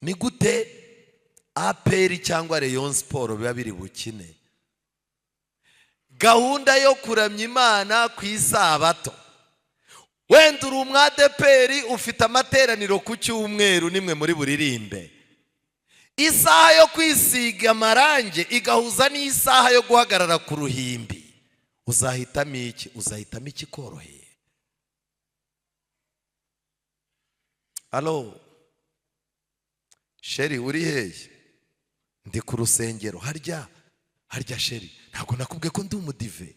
Ni gute APR cyangwa Rayon Sport biba biri bukine gahunda yo kuramya Imana ku isabato? Wenda uri umwadeperi, ufite amateraniro ku cyumweru, nimwe muri buririmbe. Isaha yo kwisiga amarangi igahuza n'isaha yo guhagarara ku ruhimbi, uzahitamo iki? Uzahitamo ikikoroheye? Alo chéri, uri hehe? Ndi ku rusengero. Harya harya chéri, ntabwo nakubwiye ko ndi umudive?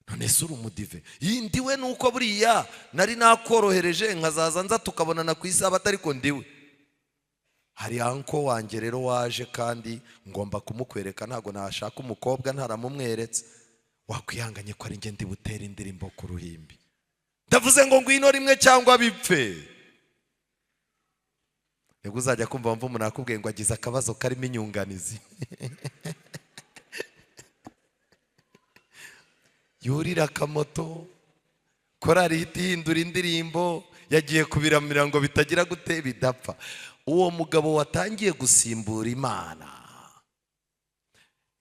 None se uri umudive? Ndiwe. Nuko buriya nari nakorohereje, nkazaza nza tukabonana ku isabato, ariko ndiwe. Hari uncle wanjye rero waje, kandi ngomba kumukwereka. Ntabwo nashaka umukobwa ntaramumweretse. Wakwihanganye ko ari njye ndi butere indirimbo ku ruhimbi? Ndavuze ngo ngwino rimwe cyangwa bipfe. Nibwo uzajya kumva wumva umuntu akubwiye ngo agize akabazo karimo inyunganizi, yurira akamoto, korari ihita ihindura indirimbo, yagiye kubiramira ngo bitagira gute, bidapfa. Uwo mugabo watangiye gusimbura Imana,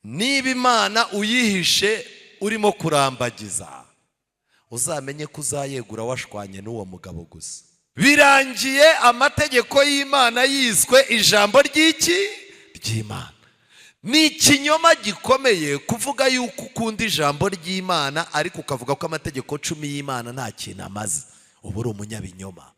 niba Imana uyihishe urimo kurambagiza, uzamenye ko uzayegura washwanye n'uwo mugabo gusa. Birangiye amategeko y'Imana yiswe ijambo ry'iki? Ry'Imana. Ni ikinyoma gikomeye kuvuga yuko ukunda ijambo ry'Imana, ariko ukavuga ko amategeko 10 y'Imana nta kintu amaze. Uba uri umunyabinyoma.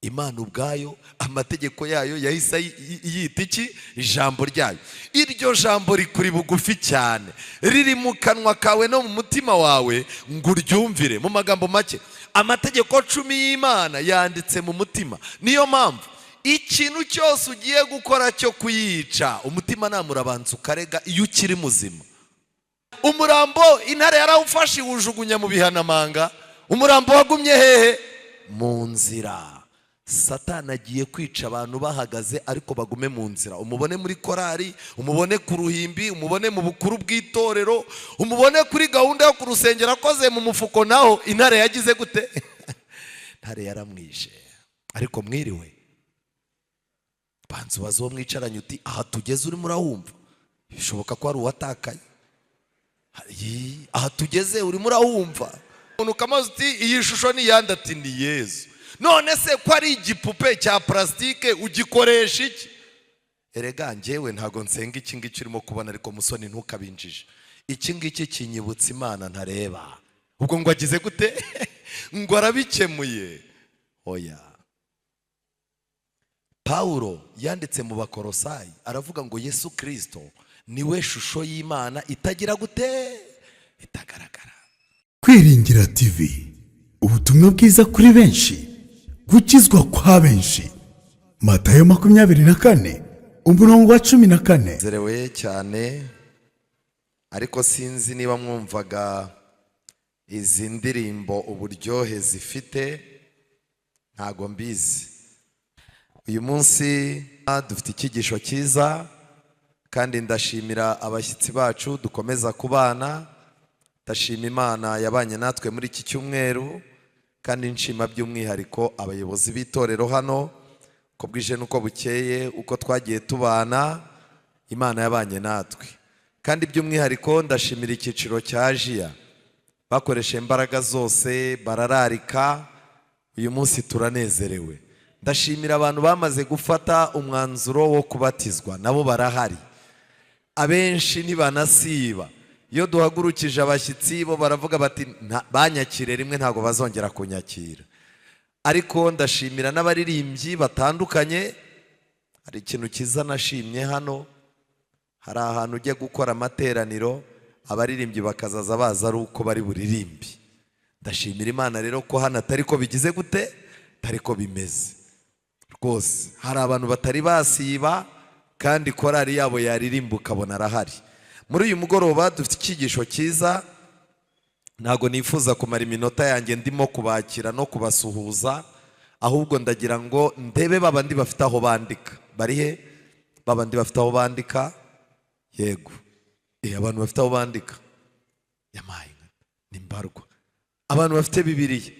Imana ubwayo amategeko yayo yahise yita iki? Ijambo ryayo. Iryo jambo rikuri bugufi cyane, riri mu kanwa kawe no mu mutima wawe ngo uryumvire. Mu magambo make, amategeko 10 y'Imana yanditse mu mutima. Niyo mpamvu ikintu cyose ugiye gukora cyo kuyica, umutima namurabanza ukarega iyo ukiri muzima. Umurambo intare yarawufashe iwujugunya mu bihanamanga. Umurambo wagumye hehe? Mu nzira. Satani agiye kwica abantu bahagaze, ariko bagume mu nzira. Umubone muri korari, umubone ku ruhimbi, umubone mu bukuru bw'itorero, umubone kuri gahunda yo ku rusengero akoze mu mufuko, naho intare yagize gute? Intare yaramwishe. Ariko mwiriwe, banza ubaze uwo mwicaranye uti: "Aha tugeze urimo urahumva?" Bishoboka ko hari uwatakaye. Aha tugeze urimo urahumva? Umuntu ukamaze uti: "Iyi shusho ni iyande?" Ati: "Ni Yezu." None se ko ari igipupe cya purasitike, ugikoresha iki? Erega njyewe ntabwo nsenga iki ngiki urimo kubona, ariko musoni ntukabinjije. Iki ngiki kinyibutsa Imana ntareba. Ubwo ngo agize gute? Ngo arabikemuye? Oya. Pawulo yanditse mu Bakorosayi, aravuga ngo Yesu Kirisito niwe shusho y'Imana itagira gute? Itagaragara. Kwiringira TV, ubutumwa bwiza kuri benshi, gukizwa kwa benshi. Matayo 24, umurongo wa 14. Zerewe cyane, ariko sinzi niba mwumvaga izi ndirimbo uburyohe zifite, ntago mbizi. Uyu munsi dufite icyigisho cyiza, kandi ndashimira abashyitsi bacu dukomeza kubana. Ndashima Imana yabanye natwe muri iki cyumweru, kandi nshima by'umwihariko abayobozi b'itorero hano. Uko bwije n'uko bukeye, uko twagiye tubana, Imana yabanye natwe. Kandi by'umwihariko ndashimira icyiciro cya Jiya, bakoresha imbaraga zose barararika. Uyu munsi turanezerewe. Ndashimira abantu bamaze gufata umwanzuro wo kubatizwa, nabo barahari, abenshi ntibanasiba. Iyo duhagurukije abashyitsi, bo baravuga bati: "Banyakire rimwe, ntabwo bazongera kunyakira." Ariko ndashimira n'abaririmbyi batandukanye. Hari ikintu cyiza nashimye hano: hari ahantu ujya gukora amateraniro, abaririmbyi bakazaza baza ari uko bari buririmbi. Ndashimira Imana rero ko hano atari ko bigize gute, atari ko bimeze rwose. Hari abantu batari basiba, kandi korari yabo yaririmba ukabona arahari. Muri uyu mugoroba dufite icyigisho cyiza. Ntabwo nifuza kumara iminota yanjye ndimo kubakira no kubasuhuza, ahubwo ndagira ngo ndebe babandi bafite aho bandika. Bari he babandi bafite aho bandika? Yego, abantu bafite aho bandika, yamaye ni mbarwa. Abantu bafite Bibiliya,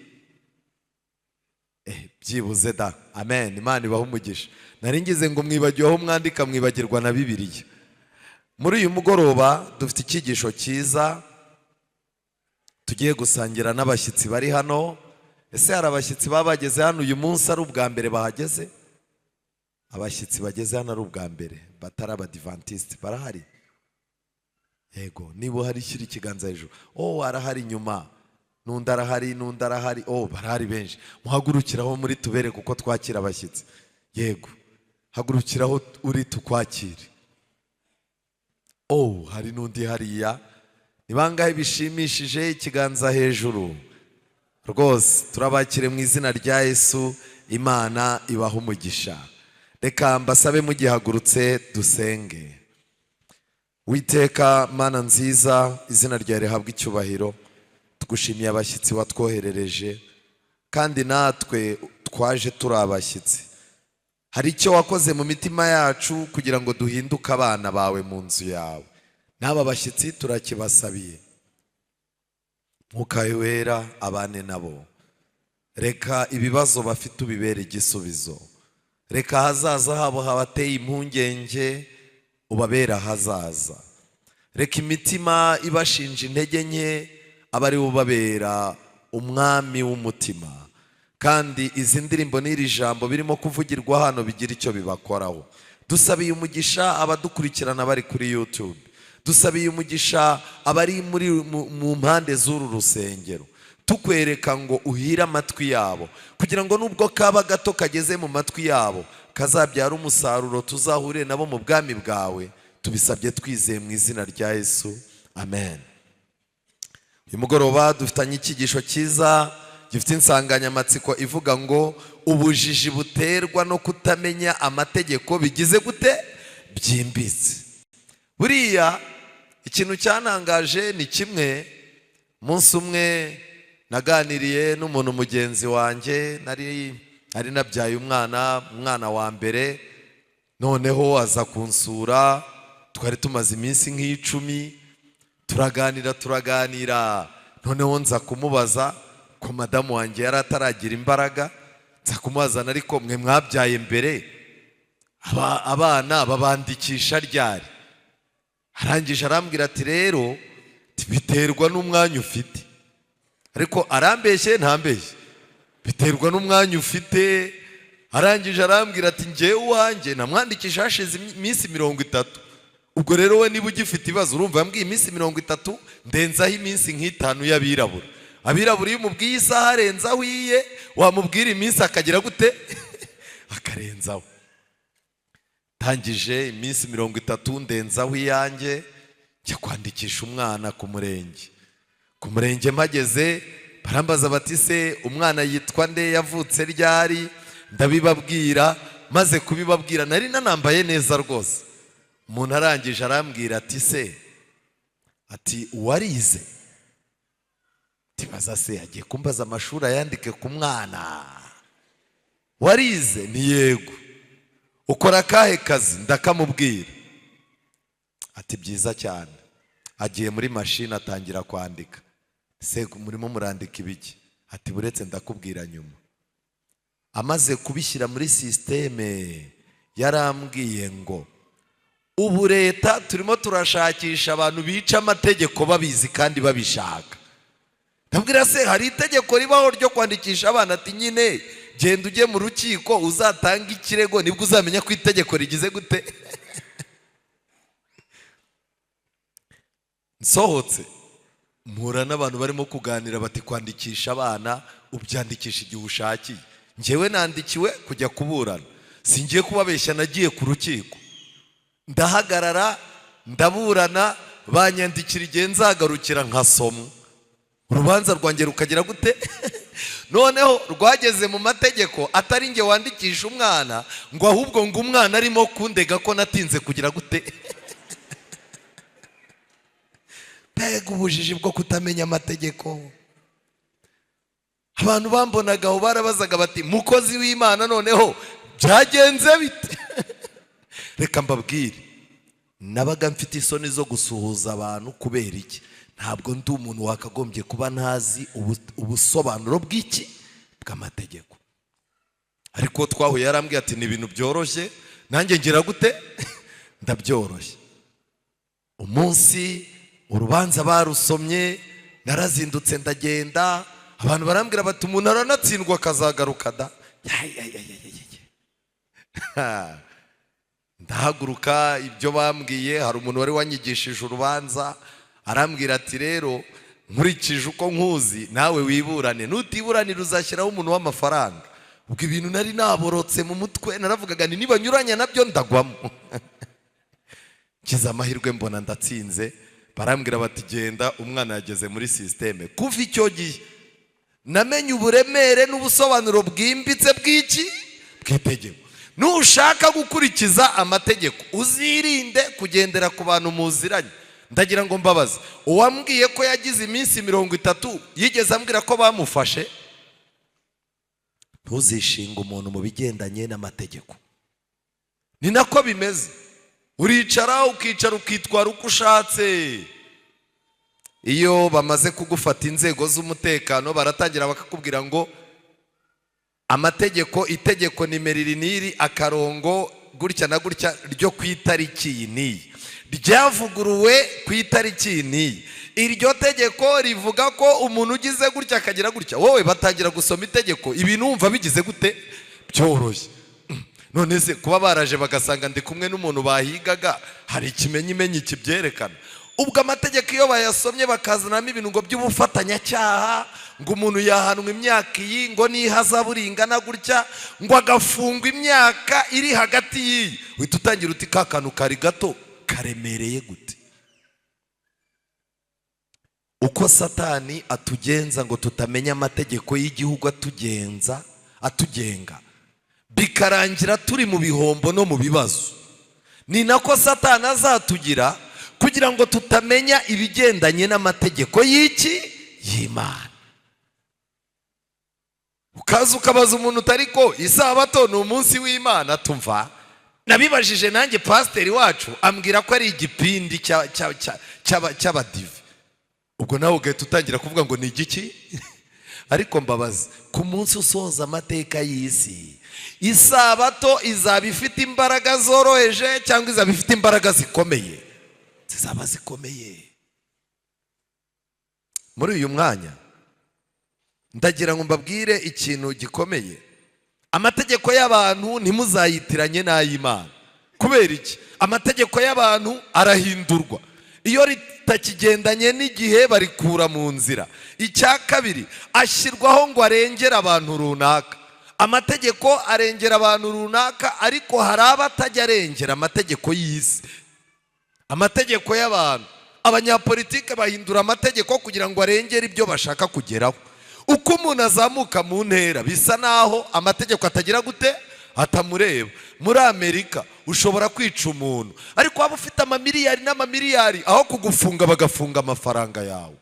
byibuze da, amen, Imana ibahe umugisha. Nari ngize ngo mwibagiwe aho mwandika, mwibagirwa na Bibiliya. Muri uyu mugoroba dufite icyigisho cyiza tugiye gusangira n'abashyitsi bari hano. Ese hari abashyitsi baba bageze hano uyu munsi ari ubwa mbere bahageze? Abashyitsi bageze hano ari ubwa mbere batari Abadivantisiti barahari? Yego, niba uhari shyira ikiganza hejuru. Oh, arahari inyuma, n'undi arahari, n'undi arahari. Oh, barahari benshi. Muhagurukiraho muri tubere kuko twakira abashyitsi. Yego, hagurukiraho uri tukwakire. Oh, hari n'undi hariya. Ni bangahe bishimishije? Ikiganza hejuru. Rwose turabakire mu izina rya Yesu. Imana ibaha umugisha. Reka mbasabe mugihagurutse dusenge. Witeka Mana nziza, izina ryawe rihabwa icyubahiro. Tugushimiye abashyitsi watwoherereje, kandi natwe twaje turi abashyitsi. Hari icyo wakoze mu mitima yacu kugira ngo duhinduke abana bawe mu nzu yawe. N'aba bashyitsi turakibasabiye. Mwuka Wera abane nabo. Reka ibibazo bafite ubibere igisubizo. Reka ahazaza habo habateye impungenge ubabere ahazaza. Reka imitima ibashinja intege nke abe ari ubabera umwami w'umutima. Kandi izi ndirimbo n'iri jambo birimo kuvugirwa hano bigira icyo bibakoraho. Dusabiye umugisha abadukurikirana bari kuri YouTube. Dusabiye umugisha abari muri mu mpande z'uru rusengero. Tukwereka ngo uhire amatwi yabo, kugira ngo nubwo kaba gato kageze mu matwi yabo kazabyara umusaruro, tuzahure nabo mu bwami bwawe. Tubisabye twizeye mu izina rya Yesu, amen. Uyu mugoroba dufitanye icyigisho cyiza gifite insanganyamatsiko ivuga ngo ubujiji buterwa no kutamenya amategeko bigize gute? Byimbitse. Buriya ikintu cyantangaje ni kimwe. Umunsi umwe naganiriye n'umuntu mugenzi wanjye, nari nabyaye umwana wa mbere, noneho aza kunsura. Twari tumaze iminsi nk'icumi turaganira. Noneho nza kumubaza ko madamu wanjye yari ataragira imbaraga, nza kumubaza, ariko mwe mwabyaye mbere, abana babandikisha ryari? Arangije arambwira ati rero biterwa n'umwanya ufite. Ariko arambeshye ntambeshye, biterwa n'umwanya ufite. Arangije arambwira ati njyewe uwanjye namwandikisha hashize iminsi 30. Ubwo rero we niba ugifite ibibazo, urumva yambwiye iminsi 30, ndenzaho iminsi nk'itanu y'abirabura. Abirabura iyo umubwiye isaha arenzaho iye, wamubwira iminsi akagira gute? Akarenzaho. Tangije iminsi 30 ndenzaho iyanjye, njya kwandikisha umwana ku murenge. Ku murenge mpageze barambaza bati se umwana yitwa nde, yavutse ryari? Ndabibabwira. Maze kubibabwira nari nanambaye neza rwose. Umuntu arangije arambwira ati se, ati uwarize? Tibaza se agiye kumbaza amashuri ayandike ku mwana. Warize? Ni yego. Ukora akahe kazi? Ndakamubwira. Ati byiza cyane. Agiye muri mashini atangira kwandika. Se murimo murandika ibiki? Ati buretse ndakubwira nyuma. Amaze kubishyira muri sisiteme yarambwiye ngo ubu leta turimo turashakisha abantu bica amategeko babizi kandi babishaka. Ndabwira se hari itegeko ribaho ryo kwandikisha abana? Ati nyine genda ujye mu rukiko uzatanga ikirego, nibwo uzamenya ko itegeko rigize gute. Nsohotse mpura n'abantu barimo kuganira bati kwandikisha abana ubyandikisha igihe ushakiye. Njyewe nandikiwe kujya kuburana, singiye kubabeshya, nagiye ku rukiko ndahagarara ndaburana, banyandikira igihe nzagarukira nkasoma urubanza rwanjye rukagira gute. Noneho rwageze mu mategeko atari njye wandikisha umwana, ngo ahubwo ngo umwana arimo kundega ko natinze kugira gute. Mbega ubujiji bwo kutamenya amategeko. Abantu bambonaga aho barabazaga bati mukozi w'Imana noneho byagenze bite? Reka mbabwire, nabaga mfite isoni zo gusuhuza abantu. Kubera iki? Ntabwo ndi umuntu wakagombye kuba ntazi ubusobanuro bw'iki bw'amategeko. Ariko twahuye yarambwiye ati ni ibintu byoroshye, nanjye ngira gute? Ndabyoroshye. Umunsi urubanza barusomye, narazindutse ndagenda. Abantu barambwira bati umuntu aranatsindwa akazagaruka da. Ya, ya, ya, ya, ya, ya. Ndahaguruka, ibyo bambwiye, hari umuntu wari wanyigishije urubanza, arambwira ati rero nkurikije uko nkuzi, nawe wiburane, nutiburanira uzashyiraho umuntu w'amafaranga. Ubwo ibintu nari naborotse mu mutwe, naravugaga nti nibanyuranya nabyo ndagwamo. Ngize amahirwe mbona ndatsinze, barambwira bati genda, umwana yageze muri système. Kuva icyo gihe namenye uburemere n'ubusobanuro bwimbitse bw'iki? Bw'itegeko. Nushaka gukurikiza amategeko, uzirinde kugendera ku bantu muziranye. Ndagira ngo mbabaze, uwambwiye ko yagize iminsi 30, yigeze ambwira ko bamufashe? Ntuzishinge umuntu mu bigendanye n'amategeko. Ni nako bimeze, uricara ukicara ukitwara uko ushatse. Iyo bamaze kugufata, inzego z'umutekano baratangira bakakubwira ngo amategeko, itegeko nimero iri n'iri, akarongo gutya na gutya, ryo ku itariki iyi n'iyi, ryavuguruwe ku itariki iyi n'iyi, iryo tegeko rivuga ko umuntu ugize gutya akagira gutya. Wowe batangira gusoma itegeko, ibintu wumva bigize gute? Byoroshye. None se kuba baraje bagasanga ndi kumwe n'umuntu bahigaga, hari ikimenyimenyi kibyerekana? Ubwo amategeko iyo bayasomye bakazanamo ibintu ngo by'ubufatanyacyaha, ngo umuntu yahanwa imyaka iyi, ngo n'ihazabu ringana gutya, ngo agafungwa imyaka iri hagati y'iyi, uhita utangira uti ka kantu kari gato karemereye gute? Uko Satani atugenza ngo tutamenya amategeko y'igihugu atugenza, atugenga, bikarangira turi mu bihombo no mu bibazo, ni nako Satani azatugira kugira ngo tutamenya ibigendanye n'amategeko y'iki? Y'Imana. Ukaza ukabaza umuntu utari ko isabato ni umunsi w'Imana, tumva nabibajije nanjye pasiteri wacu, ambwira ko ari igipindi cy'abadive. Ubwo nawe ugahita utangira kuvuga ngo ni igiki? Ariko mbabazi, ku munsi usoza amateka y'isi, isabato izaba ifite imbaraga zoroheje cyangwa izaba ifite imbaraga zikomeye? Zizaba zikomeye. Muri uyu mwanya ndagira ngo mbabwire ikintu gikomeye. Amategeko y'abantu ntimuzayitiranye n'ay'Imana. Kubera iki? Amategeko y'abantu arahindurwa, iyo ritakigendanye n'igihe barikura mu nzira. Icya kabiri, ashyirwaho ngo arengere abantu runaka. Amategeko arengera abantu runaka, ariko hari abo atajya arengera. Amategeko y'isi, amategeko y'abantu, abanyapolitike bahindura amategeko kugira ngo arengere ibyo bashaka kugeraho. Uko umuntu azamuka mu ntera, bisa naho amategeko atagira gute? Atamureba. Muri Amerika ushobora kwica umuntu, ariko waba ufite amamiliyari n'amamiliyari, aho kugufunga bagafunga amafaranga yawe.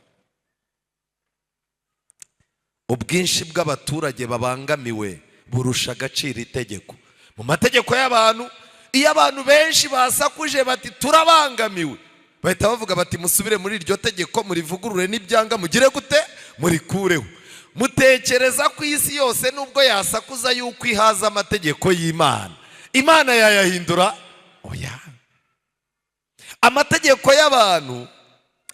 Ubwinshi bw'abaturage babangamiwe burusha agaciro itegeko. Mu mategeko y'abantu, iyo abantu benshi basakuje bati turabangamiwe, bahita bavuga bati musubire muri iryo tegeko murivugurure, n'ibyanga mugire gute? Murikureho. Mutekereza ko isi yose nubwo yasakuza yuko ihaza amategeko y'Imana, Imana yayahindura? Oya. Amategeko y'abantu,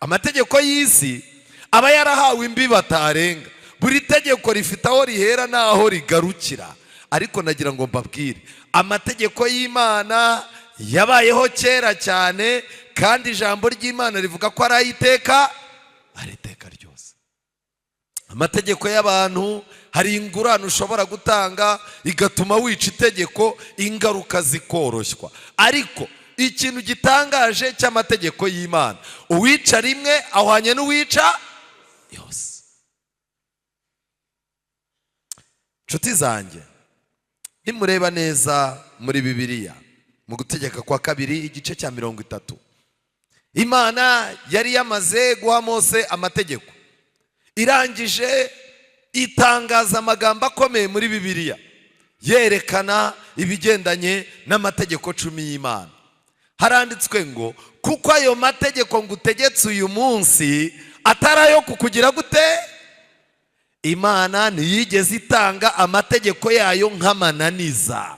amategeko y'isi aba yarahawe imbibi atarenga. Buri tegeko rifite aho rihera n'aho rigarukira. Ariko nagira ngo mbabwire, amategeko y'Imana yabayeho kera cyane, kandi ijambo ry'Imana rivuga ko ari ay'iteka, ari iteka ryose. Amategeko y'abantu, hari ingurane ushobora gutanga igatuma wica itegeko, ingaruka zikoroshywa. Ariko ikintu gitangaje cy'amategeko y'Imana, uwica rimwe ahwanye n'uwica yose. Nshuti zanjye, nimureba neza muri Bibiliya, mu Gutegeka kwa Kabiri igice cya 30, Imana yari yamaze guha Mose amategeko, irangije itangaza amagambo akomeye muri Bibiliya yerekana ibigendanye n'amategeko 10 y'Imana. Haranditswe ngo kuko ayo mategeko ngutegetse uyu munsi atari ayo kukugira gute? Imana ntiyigeze itanga amategeko yayo nk'amananiza.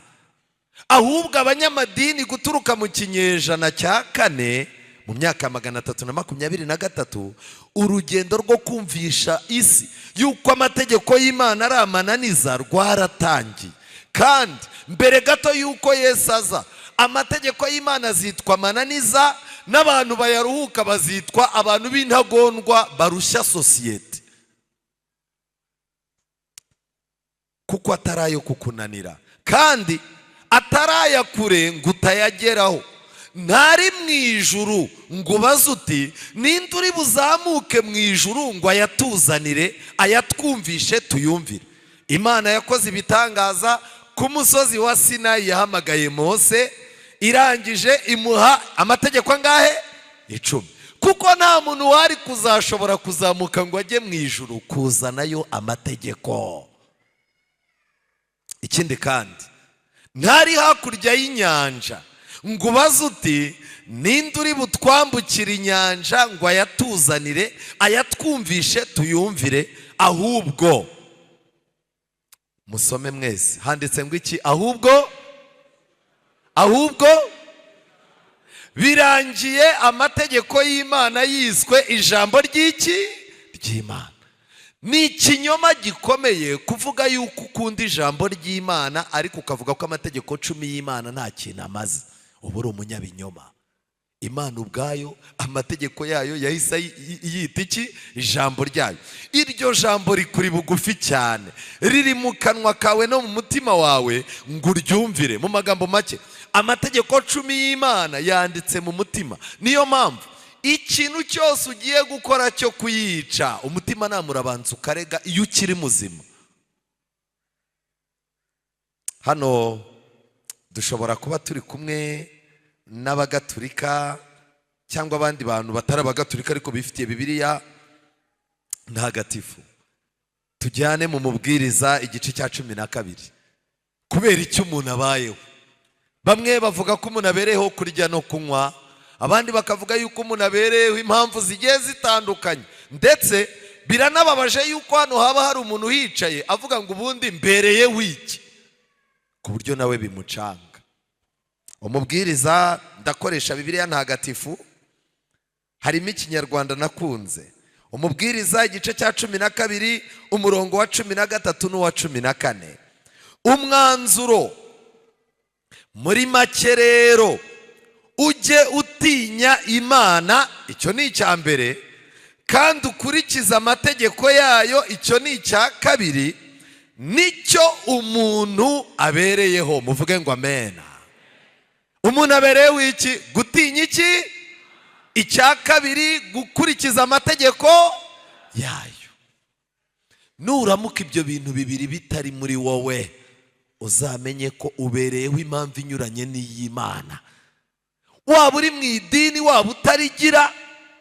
Ahubwo abanyamadini guturuka mu kinyejana cya kane, mu myaka 323, urugendo rwo kumvisha isi yuko amategeko y'Imana ari amananiza rwaratangiye. Kandi mbere gato y'uko Yesu aza, amategeko y'Imana azitwa amananiza, n'abantu bayaruhuka bazitwa abantu b'intagondwa barushya sosiyete, kuko atari ayo kukunanira kandi ataraya kure ngo utayageraho. Ntari mu ijuru ngo ubaze uti: "Ninde uri buzamuke mu ijuru ngo ayatuzanire, ayatwumvishe, tuyumvire?" Imana yakoze ibitangaza ku musozi wa Sinayi. Yahamagaye Mose, irangije imuha amategeko angahe? 10. Kuko nta muntu wari kuzashobora kuzamuka ngo ajye mu ijuru kuzanayo amategeko. Ikindi kandi, ntari hakurya y'inyanja ngo ubaze uti: "Ninde uri butwambukire inyanja ngo ayatuzanire, ayatwumvishe, tuyumvire?" Ahubwo musome mwese, handitse ngo iki? Ahubwo birangiye amategeko y'Imana yiswe ijambo ry'iki? Ry'Imana. Ni ikinyoma gikomeye kuvuga yuko ukunda ijambo ry'Imana ariko ukavuga ko amategeko 10 y'Imana nta kintu amaze. Uba uri umunyabinyoma. Imana ubwayo amategeko yayo yahise yita iki? Ijambo ryayo. Iryo jambo rikuri bugufi cyane, riri mu kanwa kawe no mu mutima wawe ngo uryumvire. Mu magambo make, amategeko 10 y'Imana yanditse mu mutima. Niyo mpamvu ikintu cyose ugiye gukora cyo kuyica, umutimanama urabanza ukarega iyo ukiri muzima. Hano dushobora kuba turi kumwe n'abagaturika cyangwa abandi bantu batari abagaturika ariko bifitiye Bibiliya Ntagatifu. Tujyane mu Mubwiriza igice cya 12. Kubera icyo umuntu abayeho? Bamwe bavuga ko umuntu abereyeho kurya no kunywa, abandi bakavuga yuko umuntu abereyeho impamvu zigiye zitandukanye. Ndetse biranababaje yuko hano haba hari umuntu uhicaye avuga ngo: "Ubundi mbereyeho iki?" Ku buryo nawe bimucanga. Umubwiriza, ndakoresha Bibiliya Ntagatifu, harimo Ikinyarwanda nakunze. Umubwiriza igice cya 12, umurongo wa 13 n'uwa 14. Umwanzuro muri make rero: ujye utinya Imana, icyo ni icya mbere, kandi ukurikize amategeko yayo, icyo ni icya kabiri, nicyo umuntu abereyeho. Muvuge ngo amena. Umuntu abereyeho iki? Gutinya iki? Icya kabiri, gukurikiza amategeko yayo. Nuramuka ibyo bintu bibiri bitari muri wowe, uzamenye ko ubereyeho impamvu inyuranye n'iy'Imana. Waba uri mu idini, waba utarigira,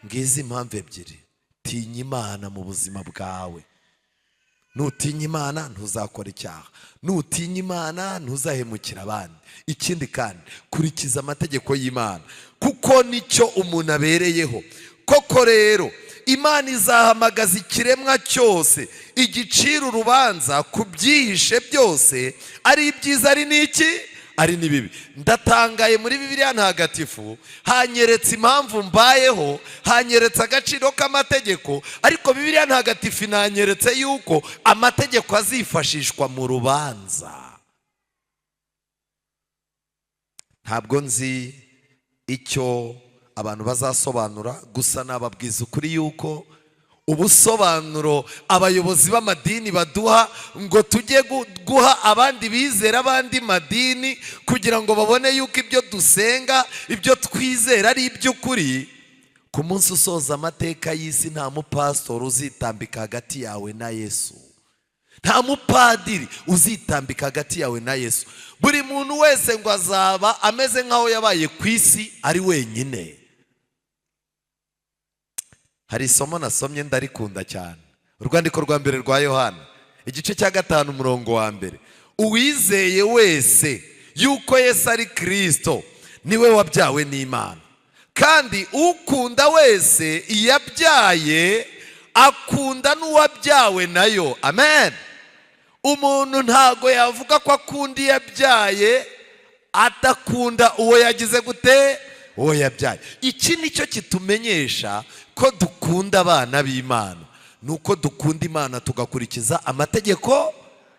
ngizi impamvu ebyiri: tinya Imana mu buzima bwawe. Nutinya Imana ntuzakora icyaha, nutinya Imana ntuzahemukira abandi. Ikindi kandi, kurikiza amategeko y'Imana, kuko nicyo umuntu abereyeho. Koko rero, Imana izahamagaza ikiremwa cyose, igicira urubanza ku byihishe byose, ari ibyiza, ari n'iki? Ari n'ibibi. Ndatangaye, muri Bibiliya Ntagatifu hanyeretse impamvu mbayeho, hanyeretse agaciro k'amategeko, ariko Bibiliya Ntagatifu inanyeretse yuko amategeko azifashishwa mu rubanza. Ntabwo nzi icyo abantu bazasobanura, gusa nababwiza ukuri yuko ubusobanuro abayobozi b'amadini baduha ngo tujye guha abandi bizera abandi madini kugira ngo babone yuko ibyo dusenga, ibyo twizera ari iby'ukuri, ku munsi usoza amateka y'isi nta mupasitori uzitambika hagati yawe na Yesu, nta mupadiri uzitambika hagati yawe na Yesu. Buri muntu wese ngo azaba ameze nk'aho yabaye ku isi ari wenyine. Hari isomo nasomye ndarikunda cyane, Urwandiko rwa mbere rwa Yohana igice cya 5, umurongo wa 1: "Uwizeye wese yuko Yesu ari Kirisito niwe wabyawe n'Imana, kandi ukunda wese yabyaye Akunda n'uwabyawe nayo. Amen. Umuntu ntago yavuga ko akunda iyo yabyaye adakunda uwo yagize gute? Uwo yabyaye. Iki nicyo kitumenyesha ko dukunda abana b'Imana, ni uko dukunda Imana tugakurikiza amategeko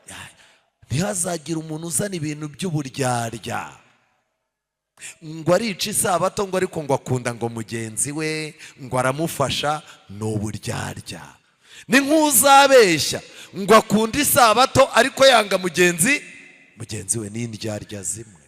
yayo. Ntihazagire umuntu uzana ibintu by'uburyarya ngo arica isabato, ngo ariko ngo akunda ngo mugenzi we, ngo aramufasha. Ni uburyarya. Ni nk'uzabeshya ngo akunda isabato ariko yanga mugenzi we. Ni indyarya zimwe.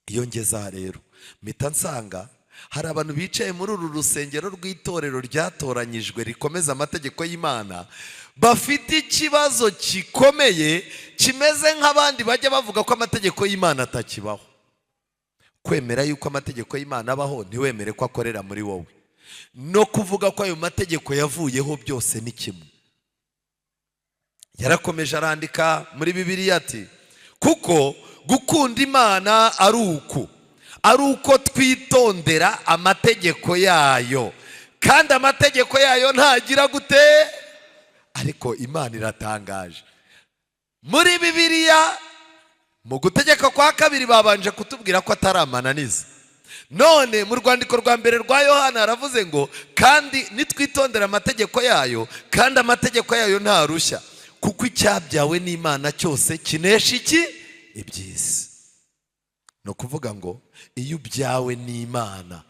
Iyo ngeze aha rero, mpita nsanga hari abantu bicaye muri uru rusengero rw'itorero ryatoranyijwe rikomeza amategeko y'Imana, bafite ikibazo gikomeye kimeze nk'abandi bajya bavuga ko amategeko y'Imana atakibaho. Kwemera yuko amategeko y'Imana abaho, ntiwemere ko akorera muri wowe, no kuvuga ko ayo mategeko yavuyeho, byose ni kimwe. Yarakomeje arandika muri Bibiliya ati: "Kuko gukunda Imana ari uku, ari uko twitondera amategeko yayo, kandi amategeko yayo ntagira gute?" Ariko Imana iratangaje. Muri Bibiliya, mu Gutegeka kwa Kabiri, babanje kutubwira ko atari amananiza. None mu rwandiko rwa mbere rwa Yohana haravuze ngo: "Kandi nitwitondera amategeko yayo, kandi amategeko yayo ntarushya, kuko icyabyawe n'Imana cyose kinesha iki? Iby'isi." Ni ukuvuga ngo iyo ubyawe n'Imana,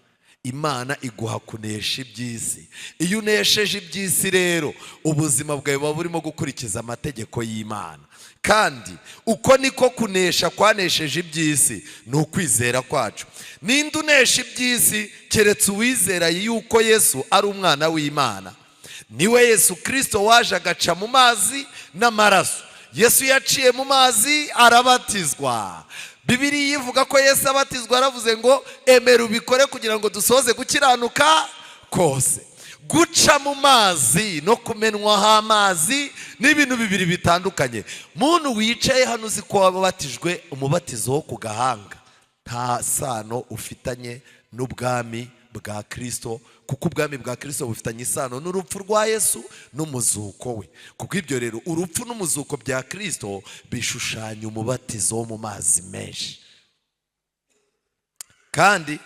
Imana iguha kunesha iby'isi. Iyo unesheje iby'isi rero, ubuzima bwawe buba burimo gukurikiza amategeko y'Imana. "Kandi uko niko kunesha kwanesheje iby'isi, ni ukwizera kwacu. Ninde unesha iby'isi keretse uwizera yuko Yesu ari umwana w'Imana? Niwe Yesu Kirisito waje agaca mu mazi n'amaraso." Yesu yaciye mu mazi, arabatizwa. Bibiliya ivuga ko Yesu abatizwa aravuze ngo: "Emera ubikore kugira ngo dusoze gukiranuka kose." Guca mu mazi no kumenwaho amazi ni ibintu bibiri bitandukanye. Muntu wicaye hano uzi ko wabatijwe umubatizo wo ku gahanga, nta sano ufitanye n'ubwami bwa Kirisito, kuko ubwami bwa Kirisito bufitanye isano n'urupfu rwa Yesu n'umuzuko we. Kuko ibyo rero, urupfu n'umuzuko bya Kirisito bishushanya umubatizo wo mu mazi menshi. Kandi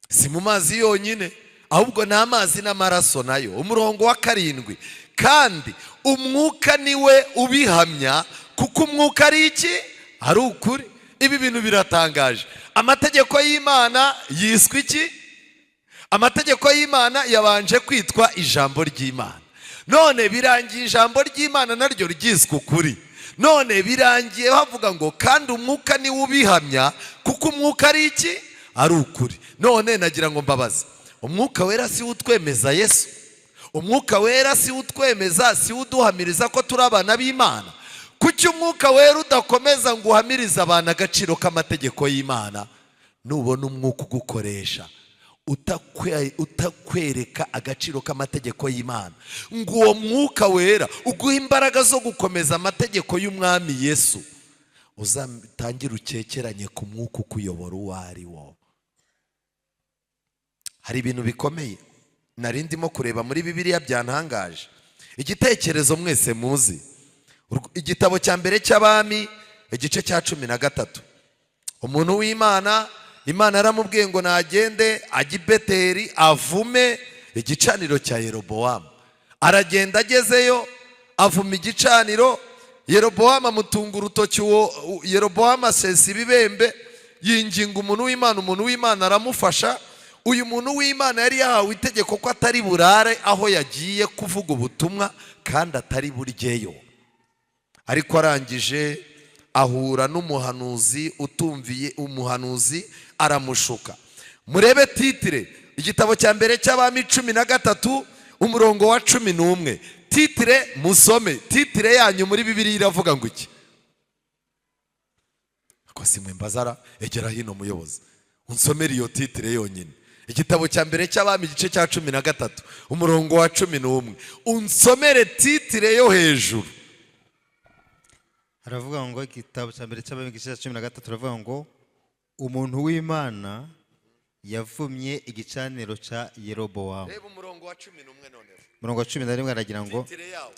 si mu mazi yonyine, ahubwo ni amazi n'amaraso nayo. Umurongo wa 7: "Kandi umwuka niwe ubihamya, kuko umwuka ari iki? Ari ukuri." Ibi bintu biratangaje. Amategeko y'Imana yiswe iki? Amategeko y'Imana yabanje kwitwa ijambo ry'Imana. None birangiye ijambo ry'Imana naryo ryiswe ukuri. None birangiye bavuga ngo: "Kandi umwuka niwe ubihamya, kuko umwuka ari iki? Ari ukuri." None nagira ngo mbabaze: Umwuka Wera si we utwemeza Yesu? Umwuka Wera si we utwemeza, si we uduhamiriza ko turi abana b'Imana? Kuki Umwuka Wera udakomeza ngo uhamirize abantu agaciro k'amategeko y'Imana? Nubona umwuka ugukoresha utakwereka agaciro k'amategeko y'Imana, ngo uwo Mwuka Wera uguhe imbaraga zo gukomeza amategeko y'Umwami Yesu, uzatangire ukekeranye ku mwuka ukuyobora uwo ari wo. Hari ibintu bikomeye nari ndimo kureba muri Bibiliya byantangaje. Igitekerezo mwese muzi, Igitabo cya Mbere cy'Abami, igice cya 13. Umuntu w'Imana, Imana yaramubwiye ngo nagende ajye i Beteri avume igicaniro cya Yerobowamu. Aragenda, agezeyo avuma igicaniro. Yerobowamu amutunga urutoki. Uwo Yerobowamu asesa ibibembe, yinginga umuntu w'Imana. Umuntu w'Imana aramufasha. Uyu muntu w'Imana yari yahawe itegeko ko atari burare aho yagiye kuvuga ubutumwa, kandi atari buryeyo. Ariko arangije ahura n'umuhanuzi utumviye umuhanuzi, aramushuka. Murebe titre, Igitabo cya Mbere cy'Abami 13, umurongo wa 11. Titre, musome titre yanyu muri Bibiliya iravuga ngo iki? Ako si mwe mbazara. Egera hino muyobozi, unsomere iyo titre yonyine. Igitabo cya Mbere cy'Abami, igice cya 13, umurongo wa 11. Unsomere titre yo hejuru. Haravuga ngo, Igitabo cya Mbere cy'Abami, igice cya 13, haravuga ngo: "Umuntu w'Imana Yavumye igicaniro cya Yerobowamu. Reba umurongo wa 11 noneho. Umurongo wa 11 aragira ngo: Titre yawo.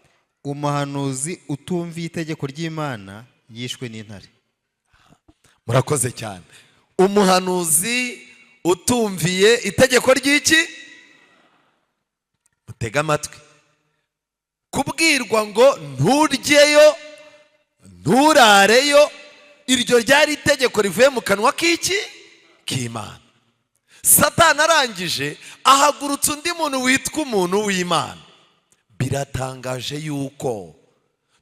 "Umuhanuzi utumviye itegeko ry'Imana yishwe n'intare." Murakoze cyane. Umuhanuzi utumviye itegeko ry'iki? Mutege amatwi. Kubwirwa ngo nturyeyo, nturareyo, iryo ryari itegeko rivuye mu kanwa k'iki? K'Imana. Satani arangije ahagurutsa undi muntu witwa umuntu w'Imana. Biratangaje yuko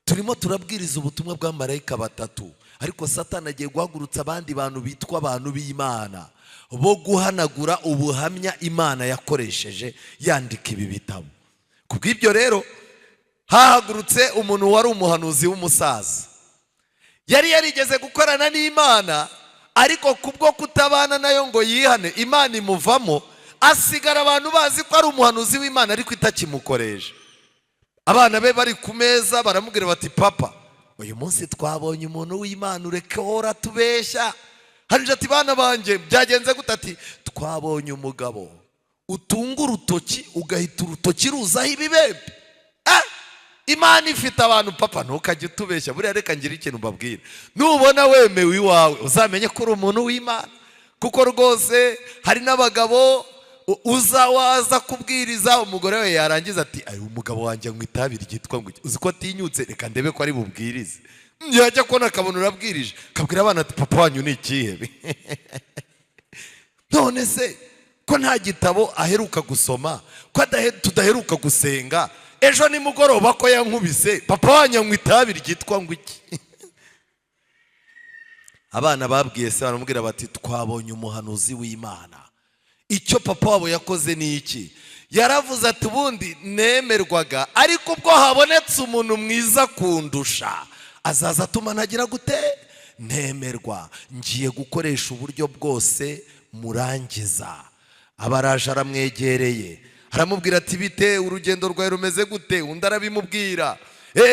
turimo turabwiriza ubutumwa bwa marayika batatu, ariko Satani agiye guhagurutsa abandi bantu bitwa abantu b'Imana bo guhanagura ubuhamya Imana yakoresheje yandika ibi bitabo. Ku bw'ibyo rero, hahagurutse umuntu wari umuhanuzi w'umusaza, yari yarigeze gukorana n'Imana, ariko kubwo kutabana nayo ngo yihane, Imana imuvamo, asigara abantu bazi ko ari umuhanuzi w'Imana ariko itakimukoresha. Abana be bari ku meza baramubwira bati: "Papa, uyu munsi twabonye umuntu w'Imana, ureke hora tubeshya." Hanyuma ati: "Bana banjye, byagenze gute?" Ati: "Twabonye umugabo utunga urutoki ugahita urutoki ruzaho ibibembe." Eh, Imana ifite abantu. "Papa, ntukajye utubeshya buriya." Reka ngire ikintu mbabwira: nubona wemewe iwawe, uzamenye ko uri umuntu w'Imana, kuko rwose hari n'abagabo uza waza kubwiriza, umugore we yarangiza ati: "Ari umugabo wanjye anywa itabi ryitwa ngo iki? Uzi ko atinyutse? Reka ndebe ko ari bubwirize." Yajya kubona akabona urabwirije, akabwira abana ati: "Papa wanyu ni ikihebe. None se ko nta gitabo aheruka gusoma, ko tudaheruka gusenga, ejo nimugoroba ko yankubise? Papa wanyu anywa itabi ryitwa ngo iki?" Abana babwiye se, baramubwira bati: "Twabonye umuhanuzi w'Imana." Icyo papa wabo yakoze ni iki? Yaravuze ati: "Ubundi nemerwaga, ariko ubwo habonetse umuntu mwiza kundusha, azaza atuma ntagira gute? Ntemerwa. Ngiye gukoresha uburyo bwose murangiza." Abaraje, aramwegereye, aramubwira ati: "Bite, urugendo rwawe rumeze gute?" Undi arabimubwira: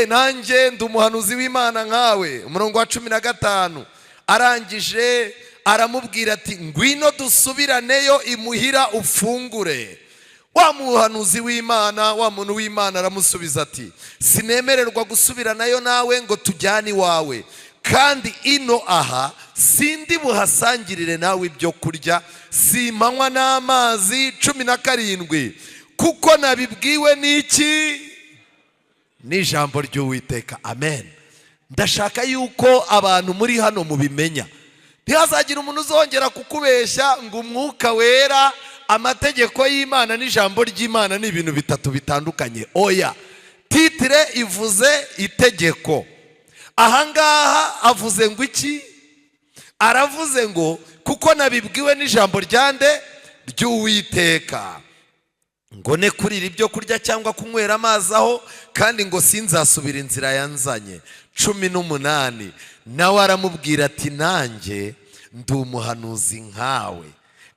"Nanjye ndi umuhanuzi w'Imana nkawe." Umurongo wa 15, arangije aramubwira ati: "Ngwino dusubiraneyo imuhira ufungure." Wa muhanuzi w'Imana, wa muntu w'Imana, aramusubiza ati: "Sinemererwa gusubiranayo nawe ngo tujyane iwawe, kandi ino aha sindi buhasangirire nawe ibyo kurya, simpanywa n'amazi." 17, "Kuko nabibwiwe n'iki? N'ijambo ry'Uwiteka." Amen. Ndashaka yuko abantu muri hano mubimenya. Ntihazagire umuntu uzongera kukubeshya ngo Umwuka Wera, amategeko y'Imana n'ijambo ry'Imana ni ibintu bitatu bitandukanye. Oya. Titre ivuze itegeko. Ahangaha avuze ngo iki? Aravuze ngo: "Kuko nabibwiwe n'ijambo ryande? Ry'Uwiteka, ngo ne kurira ibyo kurya cyangwa kunywera amazi aho, kandi ngo sinzasubira inzira yanzanye." 18, nawe aramubwira ati: "Nanjye ndi umuhanuzi nkawe,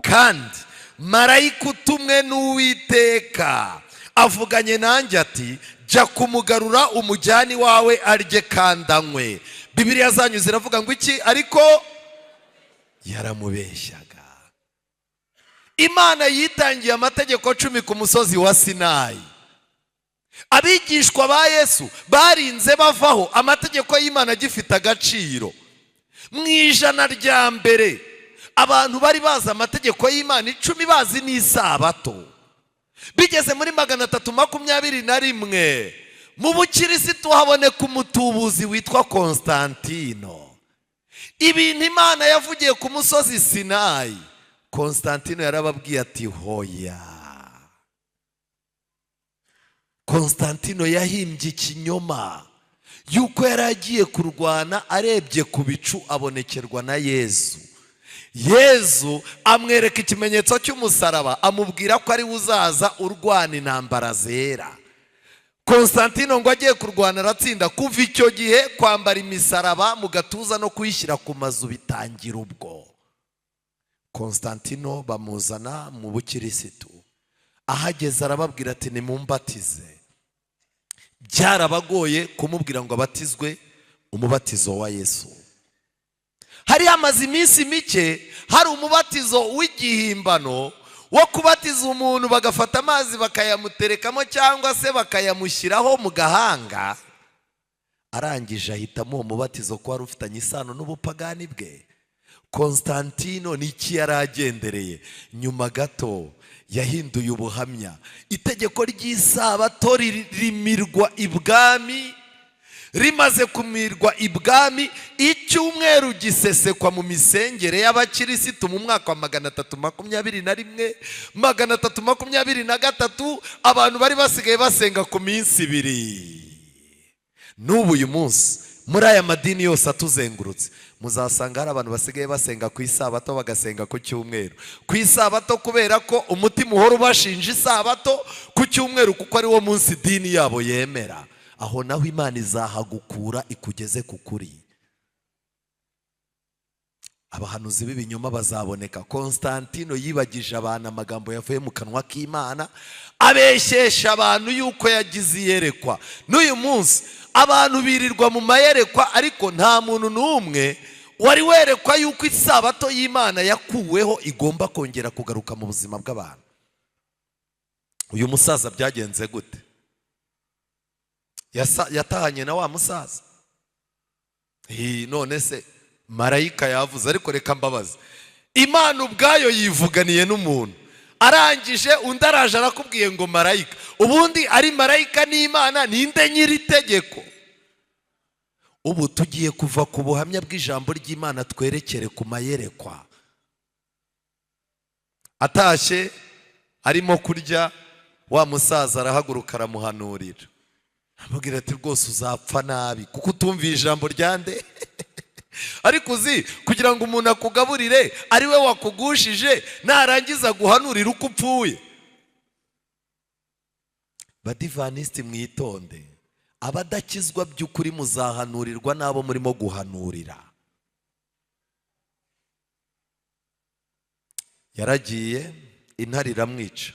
kandi marayika utumwe n'Uwiteka avuganye nanjye ati: 'Jya kumugarura umujyane iwawe arye kandi anywe.'" Bibiliya zanyu ziravuga ngo iki? Ariko yaramubeshyaga. Imana yitangiye amategeko 10 ku musozi wa Sinayi. Abigishwa ba Yesu barinze bavaho amategeko y'Imana agifite agaciro. Mu ijana rya mbere abantu bari bazi amategeko y'Imana 10, bazi n'isabato. Bigeze muri 321, mu bukirisitu haboneka umutubuzi witwa Konstantino. Ibintu Imana yavugiye ku musozi Sinayi, Konstantino yarababwiye ati: "Hoya." Konstantino yahimbye ikinyoma yuko yari agiye kurwana, arebye ku bicu abonekerwa na Yezu. Yezu amwereka ikimenyetso cy'umusaraba, amubwira ko ari we uzaza urwana intambara zera. Konstantino ngo agiye kurwana aratsinda. Kuva icyo gihe kwambara imisaraba mu gatuza no kuyishyira ku mazu bitangira ubwo. Konstantino bamuzana mu bukirisitu. Ahageze arababwira ati: "Nimumbatize." Byarabagoye kumubwira ngo abatizwe umubatizo wa Yesu. Hari hamaze iminsi mike Hari umubatizo w'igihimbano wo kubatiza umuntu, bagafata amazi bakayamuterekamo cyangwa se bakayamushyiraho mu gahanga. Arangije ahitamo uwo mubatizo ko wari ufitanye isano n'ubupagani bwe. Konstantino ni iki yari agendereye? Nyuma gato yahinduye ubuhamya, itegeko ry'isabato rimirwa ibwami. Rimaze kumirwa ibwami, icyumweru gisesekwa mu misengere y'abakirisitu mu mwaka wa 321, 323. Abantu bari basigaye basenga ku minsi 2. N'ubu uyu munsi muri aya madini yose atuzengurutse, muzasanga hari abantu basigaye basenga ku isabato, bagasenga ku cyumweru. Ku isabato kubera ko umutima uhora ubashinja isabato, ku cyumweru kuko ari wo munsi idini yabo yemera. Aho naho Imana izahagukura ikugeze ku kuri. Abahanuzi b'ibinyoma bazaboneka. Konstantino yibagije abantu amagambo yavuye mu kanwa k'Imana, abeshyesha abantu yuko yagize iyerekwa. N'uyu munsi abantu birirwa mu mayerekwa, ariko nta muntu n'umwe wari werekwa yuko isabato y'Imana yakuweho igomba kongera kugaruka mu buzima bw'abantu. Uyu musaza byagenze gute? Yatahanye na wa musaza. None se marayika yavuze? Ariko reka mbabaze, Imana ubwayo yivuganiye n'umuntu, arangije undi araje arakubwiye ngo marayika. Ubundi ari marayika n'Imana, ninde nyiri itegeko? Ubu tugiye kuva ku buhamya bw'ijambo ry'Imana twerekere ku mayerekwa. Atashye arimo kurya, wa musaza arahaguruka aramuhanurira, amubwira ati: "Rwose uzapfa nabi kuko utumviye ijambo rya nde?" Ariko uzi kugira ngo umuntu akugaburire ari we wakugushije, narangiza guhanurira uko upfuye? Badivanisiti, mwitonde. Abadakizwa by'ukuri muzahanurirwa n'abo murimo guhanurira. Yaragiye, intare iramwica.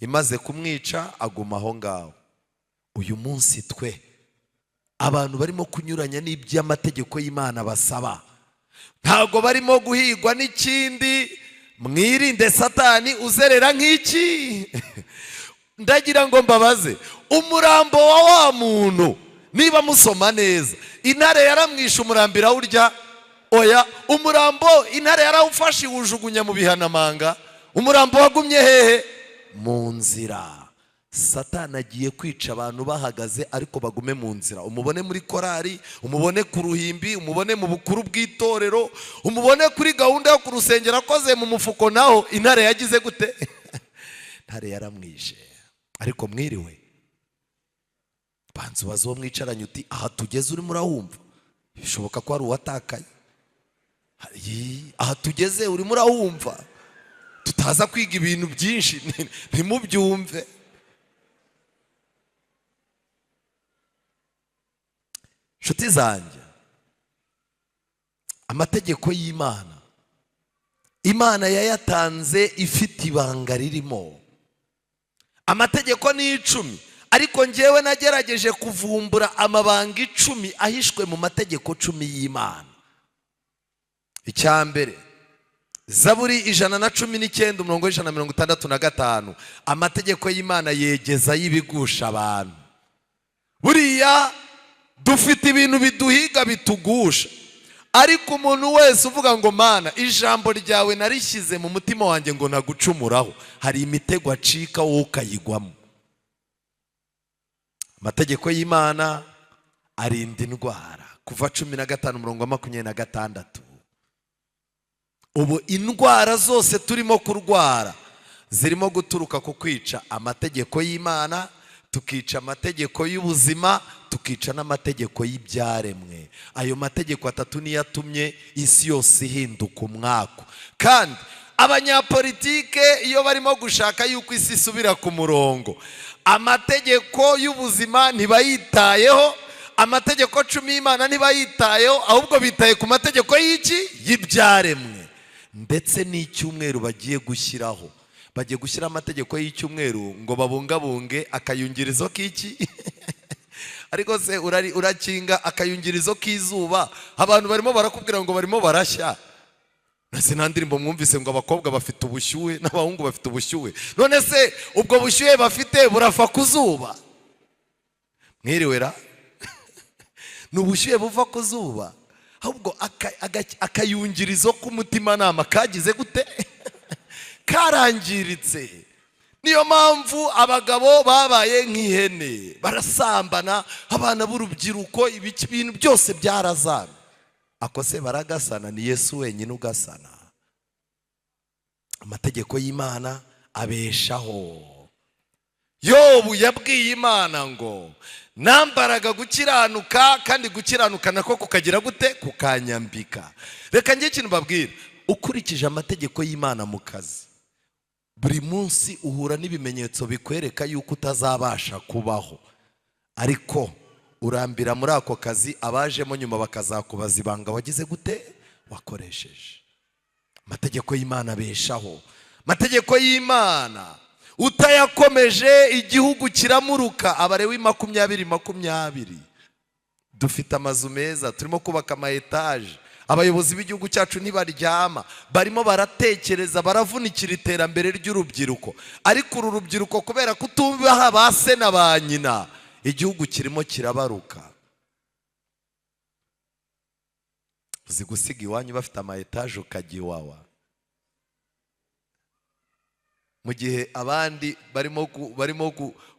Imaze kumwica aguma aho ngaho. Uyu munsi twe abantu barimo kunyuranya n'iby'amategeko y'Imana basaba, ntabwo barimo guhigwa n'ikindi? Mwirinde Satani uzerera nk'iki. Ndagira ngo mbabaze, umurambo wa wa muntu, niba musoma neza, intare yaramwishe, umurambo irawurya? Oya. Umurambo intare yarawufashe iwujugunya mu bihanamanga. Umurambo wagumye hehe? Mu nzira. Satani agiye kwica abantu bahagaze, ariko bagume mu nzira. Umubone muri korari, umubone ku ruhimbi, umubone mu bukuru bw'itorero, umubone kuri gahunda yo ku rusengero akoze mu mufuko, naho intare yagize gute? Intare yaramwishe. Ariko mwiriwe? Banza ubaze uwo mwicaranye uti: "Aha tugeze urimo urahumva?" Bishoboka ko hari uwatakaye. Aha tugeze urimo urahumva? Tutaza kwiga ibintu byinshi ntimubyumve. Nshuti zanjye, amategeko y'Imana, Imana yayatanze ifite ibanga ririmo. Amategeko ni 10, ariko ngewe nagerageje kuvumbura amabanga 10 ahishwe mu mategeko 10 y'Imana. Icya mbere, Zaburi 119, umurongo w'165: amategeko y'Imana yegeza y'ibigusha abantu. Buriya dufite ibintu biduhiga, bitugusha, ariko umuntu wese uvuga ngo: "Mana, ijambo ryawe narishyize mu mutima wanjye ngo nagucumuraho," hari imitego acika, wowe ukayigwamo. Amategeko y'Imana arinda indwara. Kuva 15, umurongo wa 26. Ubu indwara zose turimo kurwara zirimo guturuka ku kwica amategeko y'Imana, tukica amategeko y'ubuzima, tukica n'amategeko y'ibyaremwe. Ayo mategeko atatu niyo atumye isi yose ihinduka umwaku. Kandi abanyapolitike iyo barimo gushaka yuko isi isubira ku murongo, amategeko y'ubuzima ntibayitayeho, amategeko 10 y'Imana ntibayitayeho, ahubwo bitaye ku mategeko y'iki? Y'ibyaremwe. Ndetse n'icyumweru bagiye gushyiraho, bagiye gushyiraho amategeko y'icyumweru ngo babungabunge akayungirizo k'iki? Ariko se urakinga akayungirizo k'izuba? Abantu barimo barakubwira ngo barimo barashya. Nase nta ndirimbo mwumvise ngo abakobwa bafite ubushyuhe n'abahungu bafite ubushyuhe? None se ubwo bushyuhe bafite burava ku zuba? Mwiriwe ra? Ni ubushyuhe buva ku zuba? Ahubwo akayungirizo k'umutimanama kagize gute? Karangiritse. Niyo mpamvu abagabo babaye nk'ihene, barasambana, abana b'urubyiruko, ibiki, ibintu byose byarazamye. Ako se baragasana? Ni Yesu wenyine ugasana. Amategeko y'Imana abeshaho. Yobu yabwiye Imana ngo: "Nambaraga gukiranuka, kandi gukiranuka nako kukagira gute? Kukanyambika." Reka njye ikintu mbabwira: ukurikije amategeko y'Imana mu kazi, buri munsi uhura n'ibimenyetso bikwereka yuko utazabasha kubaho, ariko urambira muri ako kazi, abajemo nyuma bakazakubaza ibanga wagize gute? Wakoresheje. Amategeko y'Imana abeshaho. Amategeko y'Imana utayakomeje, igihugu kiramuruka. Abalewi 20:20. Dufite amazu meza, turimo kubaka ama etaje. Abayobozi b'igihugu cyacu ntibaryama, barimo baratekereza, baravunikira iterambere ry'urubyiruko. Ariko uru rubyiruko, kubera kutubaha ba se na ba nyina, igihugu kirimo kirabaruka. Uzi gusiga iwanyu bafite ama etaje ukajya Iwawa, mu gihe abandi barimo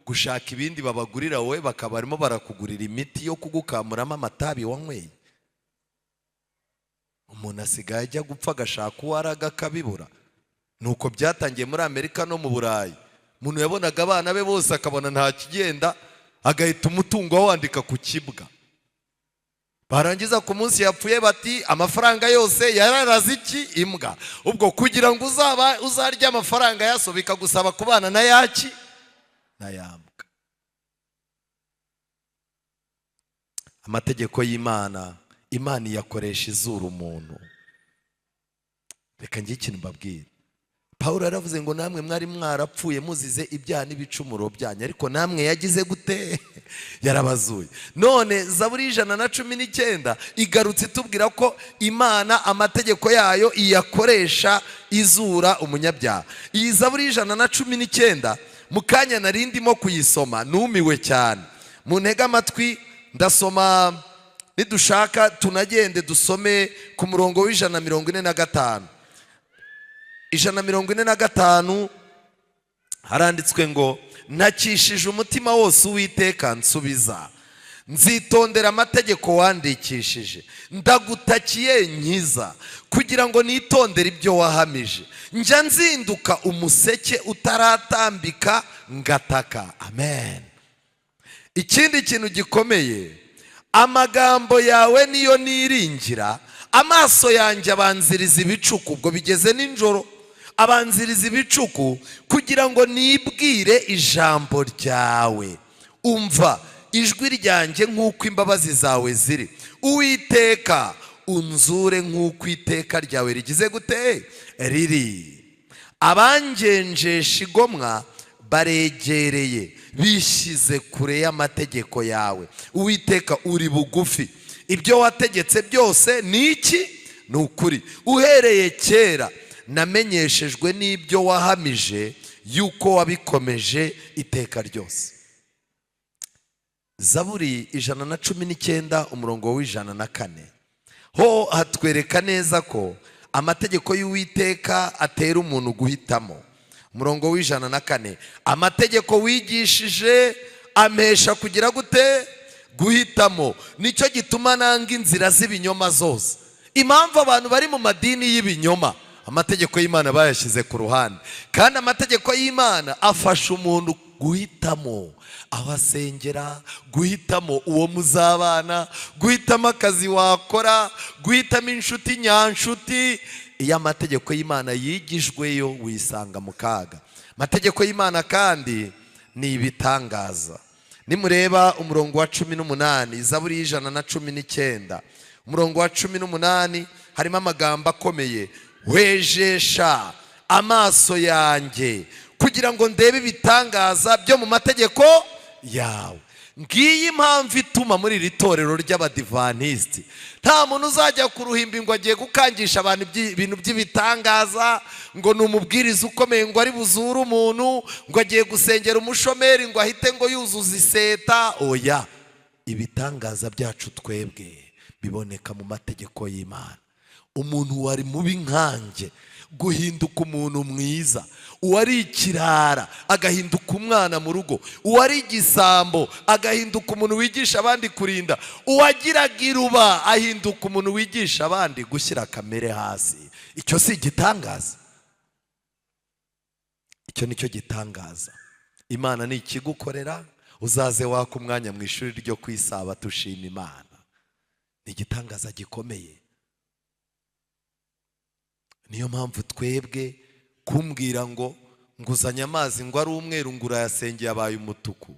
gushaka ibindi babagurira, wowe bakaba barimo barakugurira imiti yo kugukamuramo amatabi wanyweye? Umuntu asigaye ajya gupfa agashaka uwo araga akabibura. Nuko byatangiye muri Amerika no mu Burayi. Umuntu yabonaga abana be bose akabona nta kigenda, agahita umutungo awandika ku kibwa. Barangiza ku munsi yapfuye bati: "Amafaranga yose yararaze iki? Imbwa." Ubwo kugira ngo uzaba uzarya amafaranga yaso, bikagusaba kubana na yaki na yambwa. Amategeko y'Imana, Imana iyakoresha izura umuntu. Reka njye ikintu mbabwire: Paul yaravuze ngo: "Namwe mwari mwarapfuye muzize ibyaha n'ibicumuro byanyu, ariko namwe yagize gute? Yarabazuye." None Zaburi 119 igarutse itubwira ko Imana amategeko yayo iyakoresha izura umunyabyaha. Iyi Zaburi 119, mu kanya nari ndimo kuyisoma numiwe cyane. Muntege amatwi, ndasoma. Nidushaka tunagende dusome ku murongo w'145. 145 haranditswe ngo: "Ntakishije umutima wose Uwiteka, nsubiza. Nzitondera amategeko wandikishije. Ndagutakiye, nkiza, kugira ngo nitondere ibyo wahamije. Njya nzinduka umuseke utaratambika ngataka." Amen. Ikindi kintu gikomeye: "Amagambo yawe niyo niringira. Amaso yanjye abanziriza ibicuku." Ubwo bigeze nijoro, abanziriza ibicuku kugira ngo nibwire ijambo ryawe. "Umva ijwi ryanjye nk'uko imbabazi zawe ziri, Uwiteka, unzure nk'uko iteka ryawe rigize gute? Riri. Abangenjesha igomwa baregereye, bishyize kure y'amategeko yawe. Uwiteka, uri bugufi, ibyo wategetse byose ni iki? Ni ukuri. Uhereye kera namenyeshejwe n'ibyo wahamije, yuko wabikomeje iteka ryose." Zaburi 119, umurongo w'104 ho hatwereka neza ko amategeko y'Uwiteka atera umuntu guhitamo. Umurongo w'104: "Amategeko wigishije ampesha kugira gute? Guhitamo. Nicyo gituma nanga inzira z'ibinyoma zose." Impamvu abantu bari mu madini y'ibinyoma, amategeko y'Imana bayashyize ku ruhande. Kandi amategeko y'Imana afasha umuntu guhitamo aho asengera, guhitamo uwo muzabana, guhitamo akazi wakora, guhitamo inshuti nyanshuti. Iyo amategeko y'Imana yigijweyo, wisanga mu kaga. Amategeko y'Imana kandi ni ibitangaza. Nimureba umurongo wa 18, Zaburi y'119, umurongo wa 18, harimo amagambo akomeye: "Wejesha amaso yanjye kugira ngo ndebe ibitangaza byo mu mategeko yawe." Ngiyi impamvu ituma muri iri torero ry'Abadivantisiti nta muntu uzajya ku ruhimbi ngo agiye gukangisha abantu ibintu by'ibitangaza, ngo ni umubwiriza ukomeye, ngo ari buzure umuntu, ngo agiye gusengera umushomeri ngo ahite ngo yuzuza iseta. Oya, ibitangaza byacu twebwe biboneka mu mategeko y'Imana. Umuntu wari mubi nkanjye guhinduka umuntu mwiza, uwari ikirara agahinduka umwana mu rugo, uwari igisambo agahinduka umuntu wigisha abandi kurinda, uwagiraga iruba ahinduka umuntu wigisha abandi gushyira kamere hasi. Icyo si igitangaza? Icyo ni cyo gitangaza. Imana ni ikigukorera. Uzaze waka umwanya mu ishuri ryo ku Isabato ushima Imana. Ni igitangaza gikomeye. Niyo mpamvu twebwe kumbwira ngo nguzanye amazi ngo ari umweru, ngo urayasengeye abaye umutuku,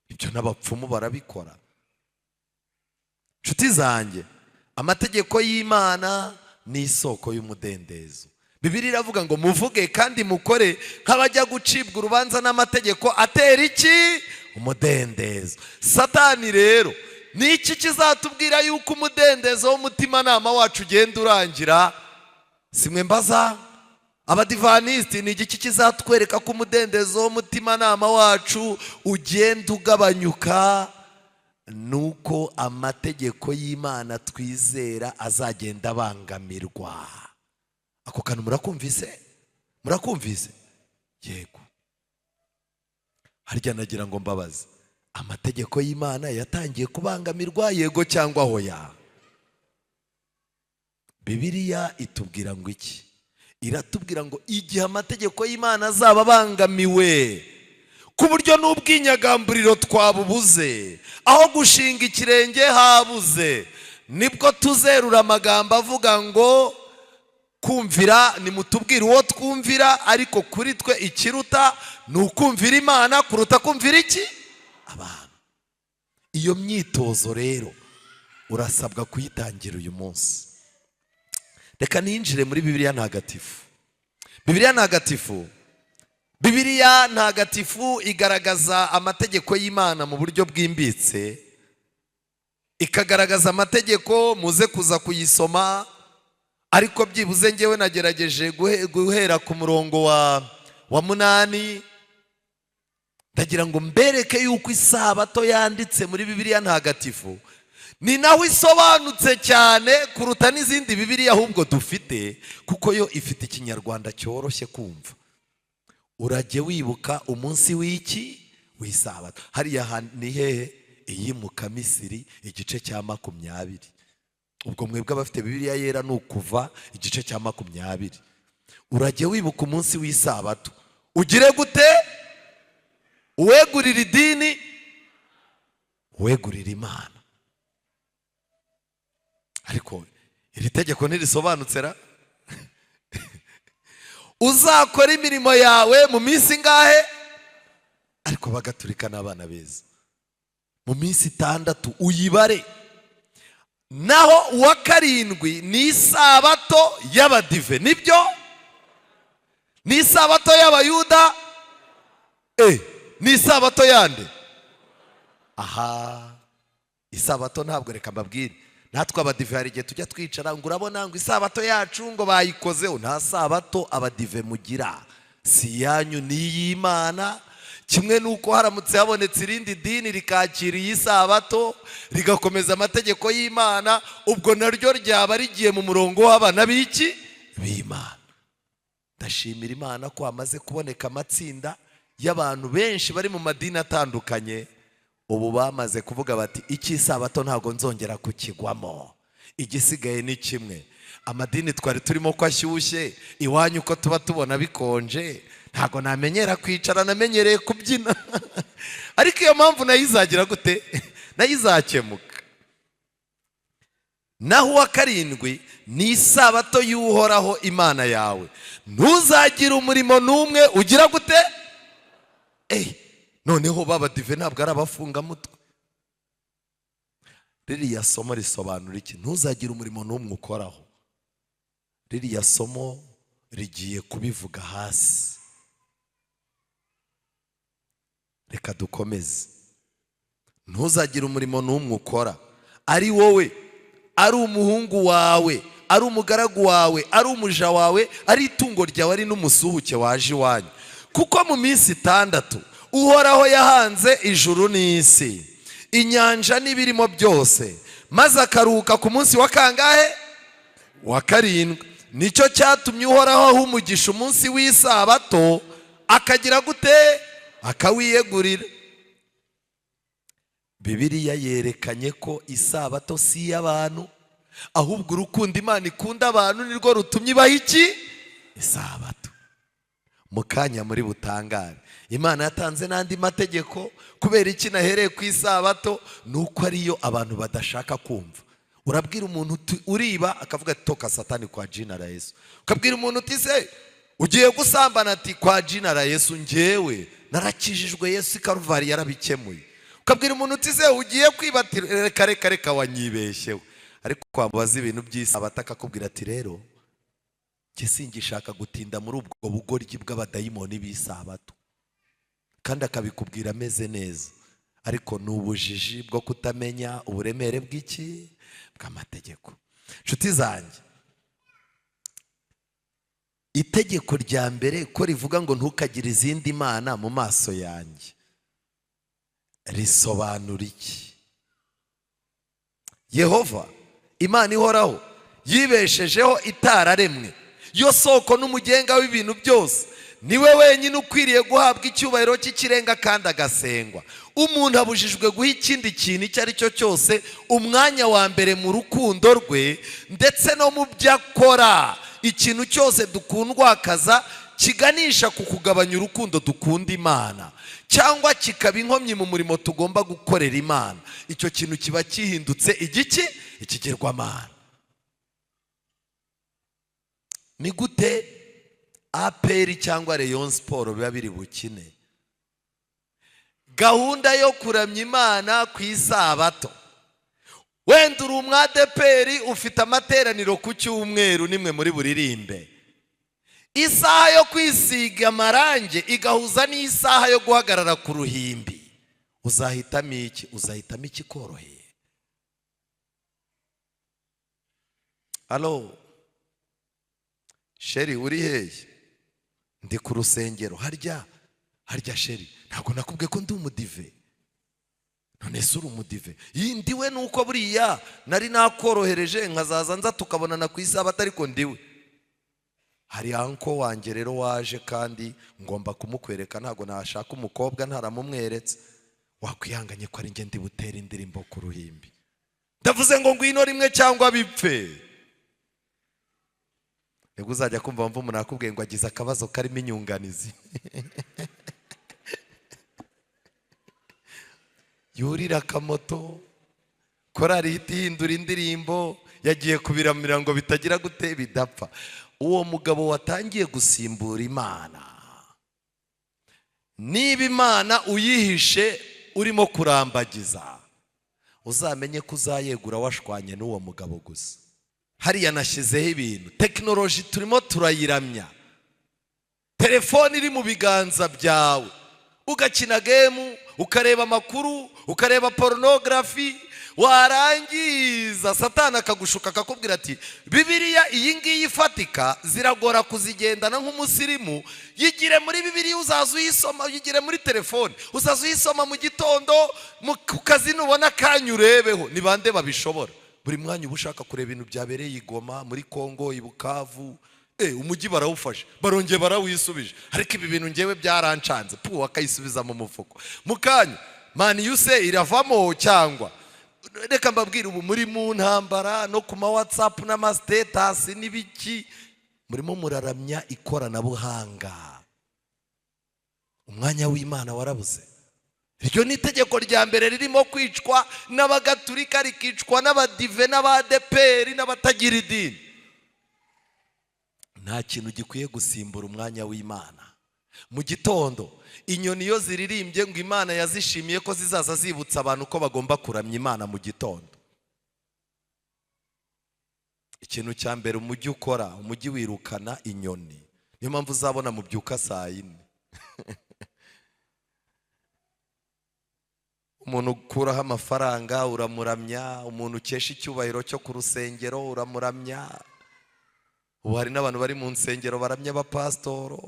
ibyo n'abapfumu barabikora. Nshuti zanjye, amategeko y'Imana ni isoko y'umudendezo. Bibiliya iravuga ngo muvuge kandi mukore nk'abajya gucibwa urubanza n'amategeko atera iki? Umudendezo. Satani rero ni iki kizatubwira yuko umudendezo w'umutimanama wacu ugenda urangira? Simwe mbaza Abadivanisiti, ni igiki kizatwereka ko umudendezo w'umutimanama wacu ugenda ugabanyuka? Nuko amategeko y'Imana twizera azagenda abangamirwa. Ako kantu murakumvise? Murakumvise? Yego. Harya nagira ngo mbabaze, amategeko y'Imana yatangiye kubangamirwa, yego cyangwa hoya? Bibiliya itubwira ngo iki? Iratubwira ngo igihe amategeko y'Imana azaba abangamiwe ku buryo n'ubwinyagamburiro twabubuze, aho gushinga ikirenge habuze, nibwo tuzerura amagambo avuga ngo kumvira, nimutubwire uwo twumvira, ariko kuri twe ikiruta ni ukumvira Imana kuruta kumvira iki? Abantu. Iyo myitozo rero urasabwa kuyitangira uyu munsi. Reka ninjire muri Bibiliya Ntagatifu. Bibiliya Ntagatifu igaragaza amategeko y'Imana mu buryo bwimbitse, ikagaragaza amategeko. Muze kuza kuyisoma, ariko byibuze ngewe nagerageje guhera ku murongo wa 8. Ndagira ngo mbereke yuko Isabato yanditse muri Bibiliya Ntagatifu, ni naho isobanutse cyane kuruta n'izindi Bibiliya ahubwo dufite, kuko yo ifite Ikinyarwanda cyoroshye kumva. Urajye wibuka umunsi w'iki? W'Isabato. Hariya ni hehe? Iyimuka Misiri, igice cya 20. Ubwo mwebwe abafite Bibiliya Yera ni Ukuva igice cya 20. Urajye wibuka umunsi w'Isabato ugire gute? Uwegurira idini, uwegurira Imana. Ariko iri tegeko ntirisobanutse ra? Uzakora imirimo yawe mu minsi ingahe? Ariko bagaturika n'abana beza. Mu minsi 6 uyibare, naho uwa karindwi ni Isabato y'Abadive. Nibyo, ni Isabato y'Abayuda, ni Isabato yande? Aha Isabato ntabwo, reka mbabwire, natwe Abadive hari igihe tujya twicara ngo urabona ngo Isabato yacu ngo bayikozeho. Nta sabato Abadive mugira, si iyanyu, ni iy'Imana. Kimwe n'uko haramutse habonetse irindi dini rikakira iyi sabato, rigakomeza amategeko y'Imana, ubwo naryo ryaba rigiye mu murongo w'abana b'iki? B'Imana. Ndashimira Imana ko hamaze kuboneka amatsinda y'abantu benshi bari mu madini atandukanye, ubu bamaze kuvuga bati icy'isabato ntabwo nzongera kukigwamo. Igisigaye ni kimwe. Amadini twari turimo ko ashyushye, iwanyu ko tuba tubona bikonje? Ntabwo namenyera kwicara, namenyereye kubyina. Ariko iyo mpamvu nayo izagira gute? Nayo izakemuka. Naho uwa karindwi ni Isabato y'Uhoraho Imana yawe, ntuzagire umurimo n'umwe ugira gute? Noneho b'Abadive ntabwo ari abafungamutwe. Ririya somo risobanura iki? Ntuzagire umurimo n'umwe ukoraho. Ririya somo rigiye kubivuga hasi. Reka dukomeze. Ntuzagire umurimo n'umwe ukora, ari wowe, ari umuhungu wawe, ari umugaragu wawe, ari umuja wawe, ari itungo ryawe, ari n'umusuhuke waje iwanyu. Kuko mu minsi 6 Uhoraho yahanze ijuru n'isi, inyanja n'ibirimo byose, maze akaruhuka ku munsi wa kangahe? Wa 7. Nicyo cyatumye Uhoraho aha umugisha umunsi w'isabato, akagira gute? Akawiyegurira. Bibiliya yerekanye ko isabato si iy'abantu, ahubwo urukundo Imana ikunda abantu nirwo rutumye ibaha iki? Isabato. Mu kanya muri butangare, Imana yatanze n'andi mategeko. Kubera iki nahereye ku isabato? Ni uko ariyo abantu badashaka kumva. Urabwira umuntu uti uriba, akavuga ati toka satani kwa jina la Yesu. Ukabwira umuntu uti se ugiye gusambana, ati kwa jina la Yesu, njyewe narakijijwe, Yesu i Karuvari yarabikemuye. Ukabwira umuntu uti se ugiye kwiba, ati reka reka reka wanyibeshyeho. Ariko wamubaza ibintu by'isabato akakubwira ati rero njye singishaka gutinda muri ubwo bugoryi bw'abadayimoni b'isabato. Kandi akabikubwira ameze neza, ariko ni ubujiji bwo kutamenya uburemere bw'iki? Bw'amategeko. Nshuti zanjye, itegeko rya mbere ko rivuga ngo ntukagire izindi mana mu maso yanjye, risobanura iki? Yehova Imana ihoraho, yibeshejeho itararemwe, yo soko n'umugenga w'ibintu byose, niwe wenyine ukwiriye guhabwa icyubahiro cy'ikirenga kandi agasengwa. Umuntu abujijwe guha ikindi kintu icyo ari cyo cyose umwanya wa mbere mu rukundo rwe ndetse no mu byo akora. Ikintu cyose dukundwakaza kiganisha ku kugabanya urukundo dukunda Imana, cyangwa kikaba inkomyi mu murimo tugomba gukorera Imana, icyo kintu kiba gihindutse igiki? Ikigirwamana. Ni gute APR cyangwa Rayon Sport biba biri bukine gahunda yo kuramya Imana ku isabato? Wenda uri umwadeperi, ufite amateraniro ku cyumweru, nimwe muri buririmbe, isaha yo kwisiga amarangi igahuza n'isaha yo guhagarara ku ruhimbi, uzahitamo iki? Uzahitamo ikikoroheye. Alo sheri, uri hehe? Ndi ku rusengero. Harya harya sheri, ntabwo nakubwiye ko ndi umudive? None se uri umudive? Ndiwe. Nuko buriya nari nakorohereje nkazaza nza tukabonana ku isabato, ariko ndiwe. Hari anko wanjye rero waje, kandi ngomba kumukwereka, ntabwo nashaka umukobwa ntaramumweretse. Wakwihanganye ko ari njye ndi butere indirimbo ku ruhimbi? Ndavuze ngo ngwino rimwe cyangwa bipfe. Nibwo uzajya kumva wumva umuntu akubwiye ngo agize akabazo karimo inyunganizi, yurira akamoto, korari ihita ihindura indirimbo, yagiye kubiramira ngo bitagira gute? Bidapfa. Uwo mugabo watangiye gusimbura Imana, niba Imana uyihishe urimo kurambagiza, uzamenye ko uzayegura washwanye n'uwo mugabo gusa. Hariya nashyizeho ibintu, tekinoloji turimo turayiramya, telefone iri mu biganza byawe, ugakina game, ukareba amakuru, ukareba porunogarafi, warangiza Satani akagushuka akakubwira ati Bibiliya iyi ngiyi ifatika ziragora kuzigendana nk'umusirimu, yigire muri Bibiliya uzaza uyisoma, yigire muri telefone uzaza uyisoma mu gitondo ku kazi nubona akanya urebeho. Ni bande babishobora? Buri mwanya uba ushaka kureba ibintu byabereye i Goma, muri Kongo, i Bukavu. Umujyi barawufashe, barongeye barawisubije, ariko ibi bintu ngewe byarancanze, pu akayisubiza mu mufuko mu kanya. Mani yuse iravamo. Cyangwa reka mbabwire, ubu muri mu ntambara no ku ma WhatsApp n'ama status n'ibiki, murimo muraramya ikoranabuhanga, umwanya w'Imana warabuze. Iryo ni itegeko rya mbere ririmo kwicwa n'abagaturika, rikicwa n'abadive n'abadeperi n'abatagira idini. Nta kintu gikwiye gusimbura umwanya w'Imana. Mu gitondo inyoni iyo ziririmbye ngo Imana yazishimiye ko zizaza zibutsa abantu ko bagomba kuramya Imana mu gitondo. Ikintu cya mbere umujyi ukora, umujyi wirukana inyoni. Niyo mpamvu uzabona mubyuka saa 4. Umuntu ukuraho amafaranga uramuramya, umuntu ukesha icyubahiro cyo ku rusengero uramuramya. Ubu hari n'abantu bari mu nsengero baramya abapasitoro.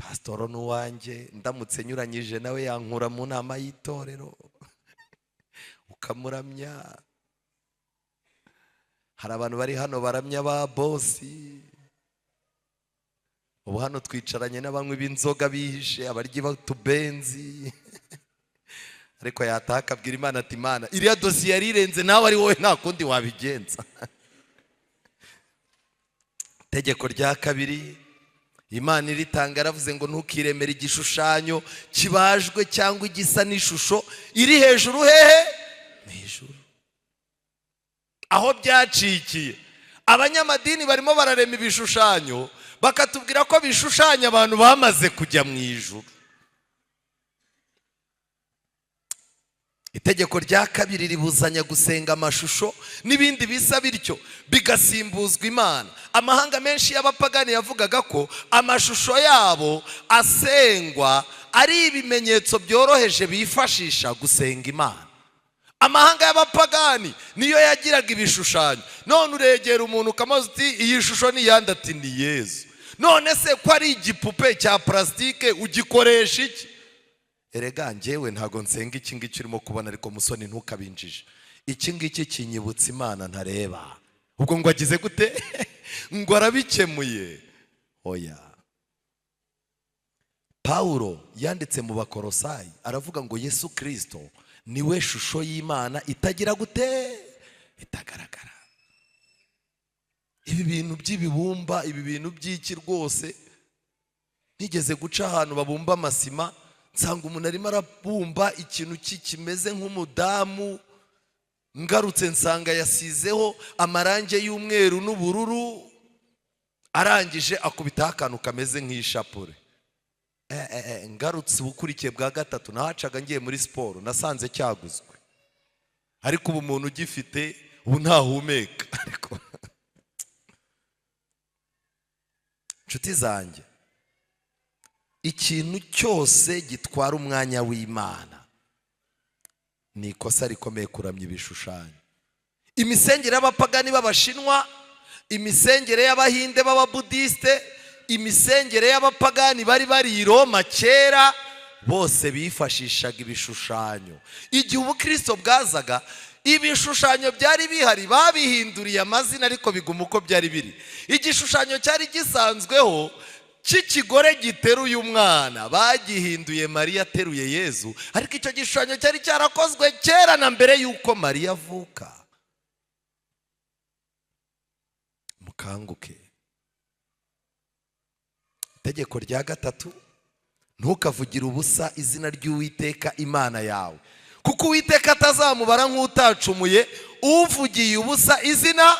Pasitoro ni uwanjye, ndamutse nyuranyije nawe yankura mu nama y'itorero. Ukamuramya. Hari abantu bari hano baramya ba bosi. Ubu hano twicaranye n'abanywi b'inzoga bihishe, abaryi b'utubenzi. Ariko yataha akabwira Imana ati Imana, iriya dosiye yari irenze, nawe ari wowe nta kundi wabigenza. Itegeko rya kabiri Imana iritanga, yaravuze ngo ntukiremere igishushanyo kibajwe cyangwa igisa n'ishusho iri hejuru hehe? Mu ijuru. Aho byacikiye, abanyamadini barimo bararema ibishushanyo bakatubwira ko bishushanya abantu bamaze kujya mu ijuru. Itegeko rya kabiri ribuzanya gusenga amashusho n'ibindi bisa bityo bigasimbuzwa Imana. Amahanga menshi y'abapagani yavugaga ko amashusho yabo asengwa ari ibimenyetso byoroheje bifashisha gusenga Imana. Amahanga y'abapagani niyo yagiraga ibishushanyo. None uregera umuntu ukamubaza uti iyi shusho ni iyande? Ati ni Yezu. None se ko ari igipupe cya plastique ugikoresha iki? Erega njyewe ntago nsenga iki ngiki urimo kubona, ariko musoni ntukabinjije. Iki ngiki kinyibutsa Imana ntareba. Ubwo ngo agize gute? Ngo arabikemuye. Oya. Paulo yanditse mu Bakorosayi aravuga ngo Yesu Kristo niwe shusho y'Imana itagira gute? Itagaragara. Ibi bintu by'ibibumba, ibi bintu by'iki rwose, nigeze guca ahantu babumba amasima, nsanga umuntu arimo arabumba ikintu kimeze nk'umudamu. Ngarutse nsanga yasizeho amarange y'umweru n'ubururu, arangije akubitaho akantu kameze nk'ishapure. Ngarutse ubukurikiye bwa gatatu nahacaga ngiye muri siporo, nasanze cyaguzwe. Ariko ubu umuntu ugifite ubu ntahumeka. Ariko nshuti zanjye, ikintu cyose gitwara umwanya w'Imana ni ikosa rikomeye kuramya ibishushanyo. Imisengere y'abapagani b'Abashinwa, imisengere y'Abahinde b'Ababudiste, imisengere y'abapagani bari bari i Roma kera, bose bifashishaga ibishushanyo. Igihe ubukristo bwazaga, ibishushanyo byari bihari babihinduriye amazina, ariko biguma uko byari biri. Igishushanyo cyari gisanzweho cy'ikigore giteruye umwana, bagihinduye Mariya ateruye Yezu, ariko icyo gishushanyo cyari cyarakozwe kera na mbere y'uko Mariya avuka. Mukanguke. Itegeko rya gatatu, ntukavugire ubusa izina ry'Uwiteka Imana yawe, kuko Uwiteka atazamubara nk'utacumuye uvugiye ubusa izina.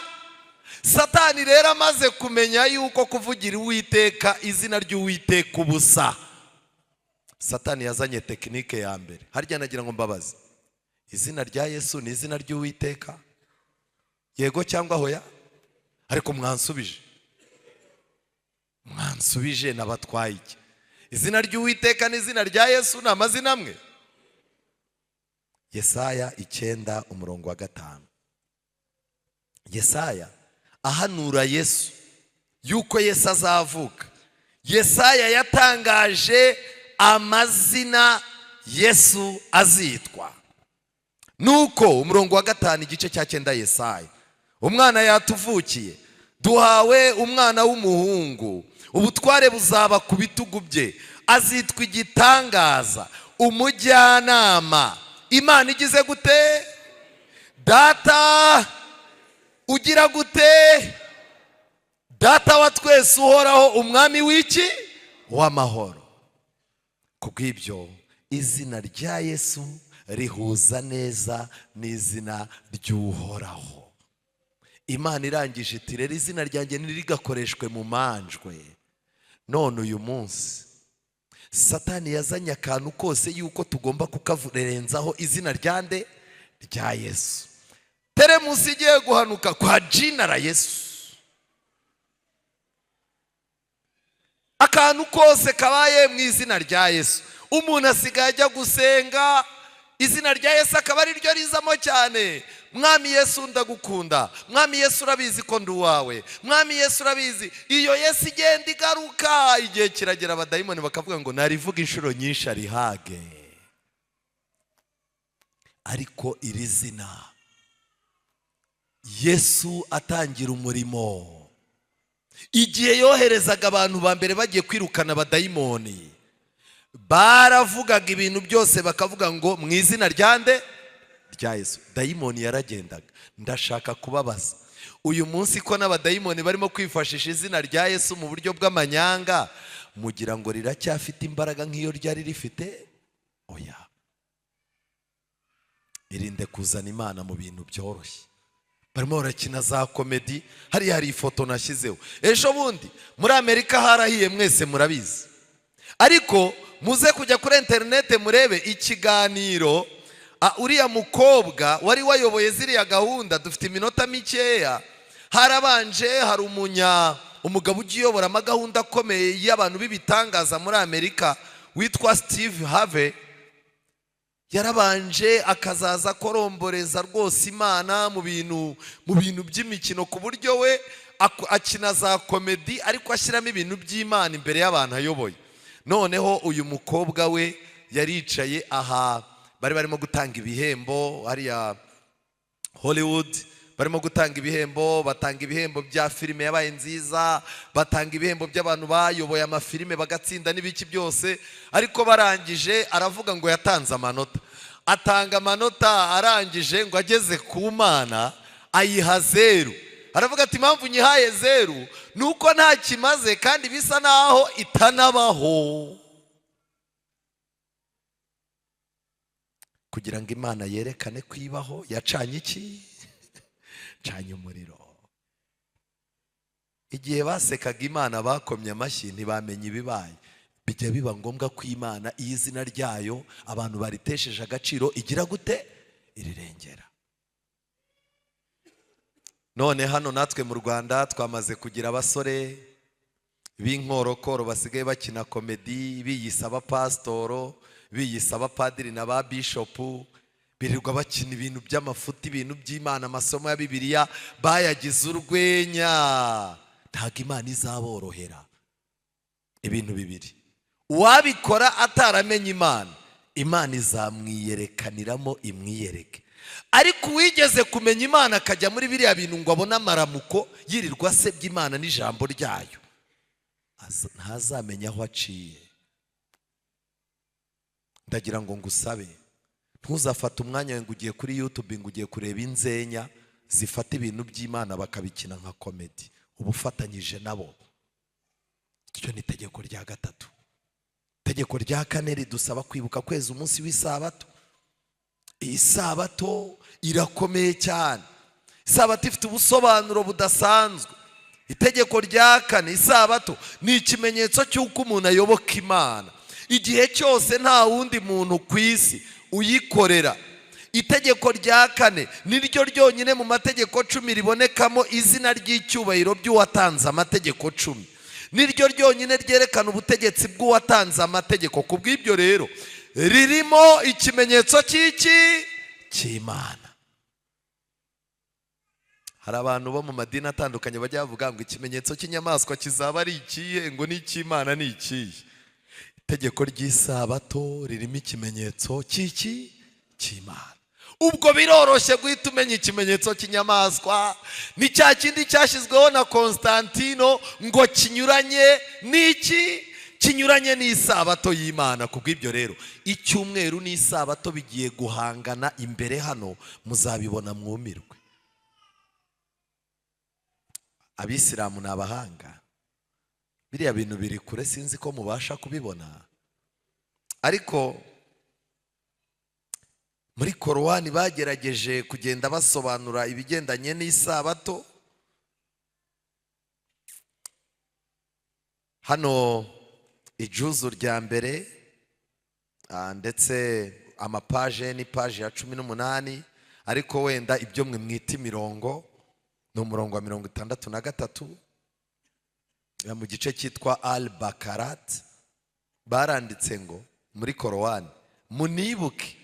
Satani rero amaze kumenya yuko kuvugira Uwiteka izina ry'Uwiteka ubusa, Satani yazanye tekinike ya mbere. Harya nagira ngo mbabaze, izina rya Yesu ni izina ry'Uwiteka? Yego cyangwa hoya? Ariko mwansubije, mwansubije nabatwaye iki? Izina ry'Uwiteka n'izina rya Yesu ni amazina amwe? Yesaya 9 umurongo wa 5. Yesaya ahanura Yesu yuko Yesu azavuka. Yesaya yatangaje amazina Yesu azitwa. Nuko umurongo wa 5 igice cya 9 Yesaya, umwana yatuvukiye, duhawe umwana w'umuhungu, ubutware buzaba ku bitugu bye, azitwa igitangaza, umujyanama, Imana igize gute? Data ugira gute? Data wa twese uhoraho, umwami w'iki? W'amahoro. Kubw'ibyo izina rya Yesu rihuza neza n'izina ry'Uhoraho. Imana irangije iti rero izina ryanjye ntirigakoreshwe mu manjwe. None uyu munsi Satani yazanye akantu kose yuko tugomba kukavurenzaho izina ryande? Rya Yesu. Teremusi igiye guhanuka kwa jina la Yesu. Akantu kose kabaye mu izina rya Yesu. Umuntu asigaye ajya gusenga, izina rya Yesu akaba ari ryo rizamo cyane. "Mwami Yesu, ndagukunda. Mwami Yesu, urabizi ko ndi uwawe. Mwami Yesu, urabizi." Iyo Yesu igenda igaruka, igihe kiragera abadayimoni bakavuga ngo narivuga inshuro nyinshi arihage. Ariko iri zina, Yesu atangira umurimo, igihe yoherezaga abantu ba mbere bagiye kwirukana abadayimoni, baravugaga ibintu byose, bakavuga ngo "Mu izina rya nde? Rya Yesu." Dayimoni yaragendaga. Ndashaka kubabaza uyu munsi, ko n'abadayimoni barimo kwifashisha izina rya Yesu mu buryo bw'amanyanga, mugira ngo riracyafite imbaraga nk'iyo ryari rifite? Oya. Irinde kuzana Imana mu bintu byoroshye. Barimo barakina za comedy. Hariya hari ifoto nashyizeho ejo bundi. Muri Amerika harahiye, mwese murabizi. Ariko muze kujya kuri interinete murebe ikiganiro uriya mukobwa wari wayoboye ziriya gahunda. Dufite iminota mikeya. Harabanje hari umugabo ujya uyobora amagahunda akomeye y'abantu b'ibitangaza muri Amerika witwa Steve Harvey. Yarabanje akazaza akoromboreza rwose Imana mu bintu by'imikino, ku buryo we akina za comedy ariko ashyiramo ibintu by'Imana imbere y'abantu ayoboye. Noneho uyu mukobwa we yaricaye aha, bari barimo gutanga ibihembo hariya Hollywood, barimo gutanga ibihembo. Batanga ibihembo bya filime yabaye nziza, batanga ibihembo by'abantu bayoboye amafilime bagatsinda n'ibiki byose. Ariko barangije aravuga ngo yatanze amanota, atanga amanota. Arangije ngo ageze ku Mana ayiha 0. Aravuga ati: "Impamvu nyihaye 0 ni uko nta kimaze kandi bisa naho itanabaho." Kugira ngo Imana yerekane ko ibaho, yacanye iki? Canye umuriro. Igihe basekaga Imana, bakomye amashyi, ntibamenye ibibaye. Bijya biba ngombwa ko Imana, iyo izina ryayo abantu baritesheje agaciro, igira gute? Irirengera. None hano natwe mu Rwanda twamaze kugira abasore b'inkorokoro basigaye bakina comedy, biyise abapasitoro, biyise abapadiri na ba bishopu. Birirwa bakina ibintu by'amafuti, ibintu by'Imana, amasomo ya Bibiliya bayagize urwenya. Ntabwo Imana izaborohera. Ibintu bibiri: uwabikora ataramenye Imana, Imana izamwiyerekaniramo imwiyereke. Ariko uwigeze kumenya Imana akajya muri biriya bintu ngo abone amaramuko, yirirwa asebya Imana n'ijambo ryayo, ntazamenya aho aciye. Ndagira ngo ngusabe, ntuzafate umwanya ngo ugiye kuri YouTube, ngo ugiye kureba inzenya zifata ibintu by'Imana bakabikina nka comedy. Uba ufatanyije nabo. Iryo ni itegeko rya gatatu. Itegeko rya kane ridusaba kwibuka kweza umunsi w'isabato. Iyi sabato irakomeye cyane. Isabato ifite ubusobanuro budasanzwe. Itegeko rya kane: isabato ni ikimenyetso cy'uko umuntu ayoboka Imana igihe cyose, nta wundi muntu ku isi uyikorera. Itegeko rya kane ni ryo ryonyine mu mategeko 10 ribonekamo izina ry'icyubahiro by'uwatanze amategeko 10. Ni ryo ryonyine ryerekana ubutegetsi bw'uwatanze amategeko. Ku bw'ibyo rero ririmo ikimenyetso cy'iki? Cy'Imana. Hari abantu bo mu madini atandukanye bajya bavuga ngo ikimenyetso cy'inyamaswa kizaba ari ikihe, ngo n'icy'Imana ni ikihe? Itegeko ry'isabato ririmo ikimenyetso cy'iki? Cy'Imana. Ubwo biroroshye guhita umenya ikimenyetso cy'inyamaswa: ni cya kindi cyashyizweho na Constantino ngo kinyuranye n'iki? Kinyuranye n'isabato y'Imana. Ku bw'ibyo rero icyumweru n'isabato bigiye guhangana imbere hano, muzabibona mwumirwe. Abisilamu ni abahanga. Biriya bintu biri kure, sinzi ko mubasha kubibona. Ariko muri Korowani bagerageje kugenda basobanura ibigendanye n'isabato. Hano ijuzu rya mbere, ndetse amapaje ni paje ya 18, ariko wenda ibyo mwe mwita imirongo ni umurongo wa 63. Mu gice cyitwa Al Bakarat baranditse ngo muri Korowani: "Munibuke,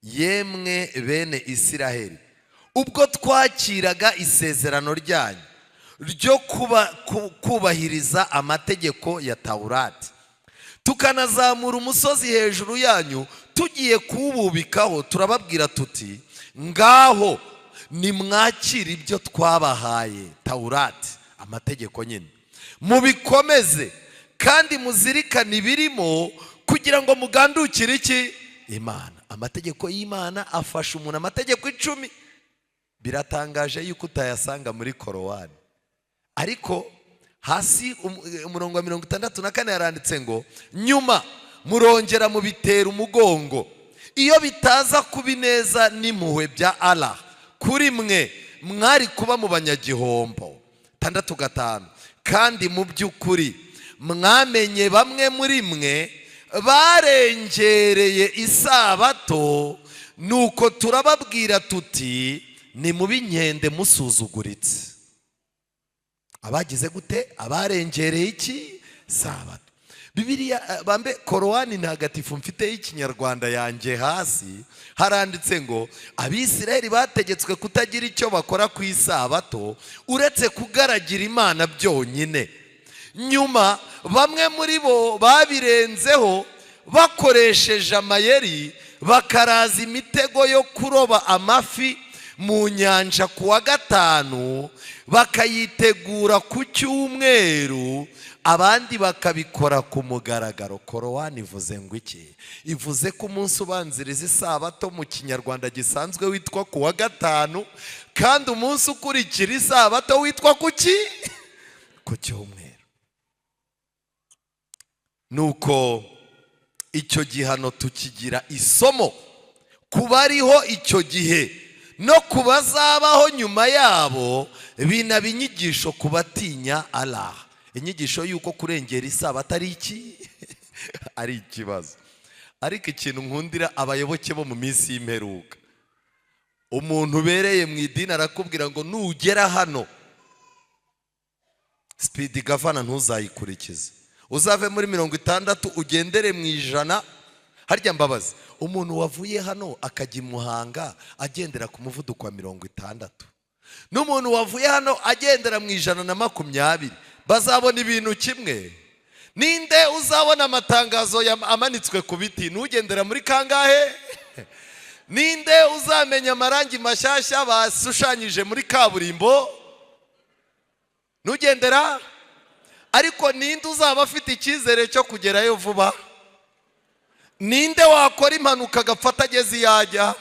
yemwe bene Isiraheli, ubwo twakiraga isezerano ryanyu ryo kubahiriza amategeko ya Tawurati, tukanazamura umusozi hejuru yanyu tugiye kuwububikaho, turababwira tuti: 'Ngaho nimwakire ibyo twabahaye,' Tawurati, amategeko nyine, 'mubikomeze kandi muzirikane ibirimo kugira ngo mugandukire iki? Imana.'" Amategeko y'Imana afasha umuntu, amategeko 10. Biratangaje yuko utayasanga muri Korowani. Ariko hasi umurongo wa 64 yaranditse ngo: "Nyuma murongera mubitera umugongo. Iyo bitaza kuba ineza n'impuhwe bya Allah kuri mwe, mwari kuba mu banyagihombo." 65: "Kandi mu by'ukuri mwamenye bamwe muri mwe barengereye isabato, nuko turababwira tuti: 'Ni mubi inkende musuzuguritse.'" Abagize gute? Abarengereye iki? Sabato. Bibiliya, bambe Korowani ntagatifu mfite y'Ikinyarwanda yanjye, hasi haranditse ngo Abisirayeli bategetswe kutagira icyo bakora ku isabato uretse kugaragira Imana byonyine. Nyuma bamwe muri bo babirenzeho bakoresheje amayeri, bakaraza imitego yo kuroba amafi mu nyanja ku wa gatanu, bakayitegura ku cyumweru, abandi bakabikora ku mugaragaro. Korowani ivuze ngo iki? Ivuze ko umunsi ubanziriza isabato mu Kinyarwanda gisanzwe witwa ku wa gatanu, kandi umunsi ukurikira isabato witwa ku ki? Ku cyumweru. Nuko icyo gihano tukigira isomo ku bariho icyo gihe no ku bazabaho nyuma yabo, binaba inyigisho ku batinya Allah. Inyigisho y'uko kurengera isabato ari iki? Ari ikibazo. Ariko ikintu nkundira abayoboke bo mu minsi y'imperuka, umuntu ubereye mu idini arakubwira ngo nugera hano speed governor ntuzayikurikize, uzave muri 60 ugendere mu 100. Harya mbabazi, umuntu wavuye hano akajya i Muhanga agendera ku muvuduko wa 60 n'umuntu wavuye hano agendera mu 120, bazabona ibintu kimwe? Ninde uzabona amatangazo amanitswe ku biti? Ntugendera muri kangahe? Ninde uzamenya amarangi mashyashya bashushanyije muri kaburimbo? Ntugendera. Ariko ninde uzaba afite icyizere cyo kugerayo vuba? Ninde wakora impanuka agapfa atageze iyo ajya?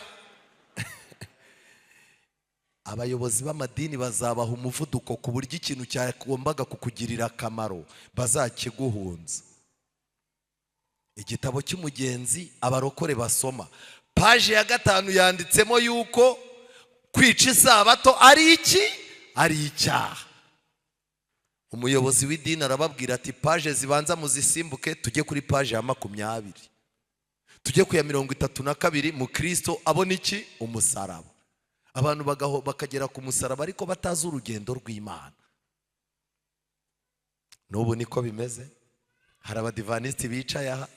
Abayobozi b'amadini bazabaha umuvuduko ku buryo ikintu cyagombaga kukugirira akamaro bazakiguhunza. Igitabo cy'umugenzi abarokore basoma, paje ya 5 yanditsemo yuko kwica isabato ari iki? Ari icyaha. Umuyobozi w'idini arababwira ati: "Paje zibanza muzisimbuke, tujye kuri paje ya 20, tujye ku ya 32." Mu Kirisito abona iki? Umusaraba. Abantu bakagera ku musaraba ariko batazi urugendo rw'Imana. N'ubu niko bimeze. Hari Abadivanisiti bicaye aha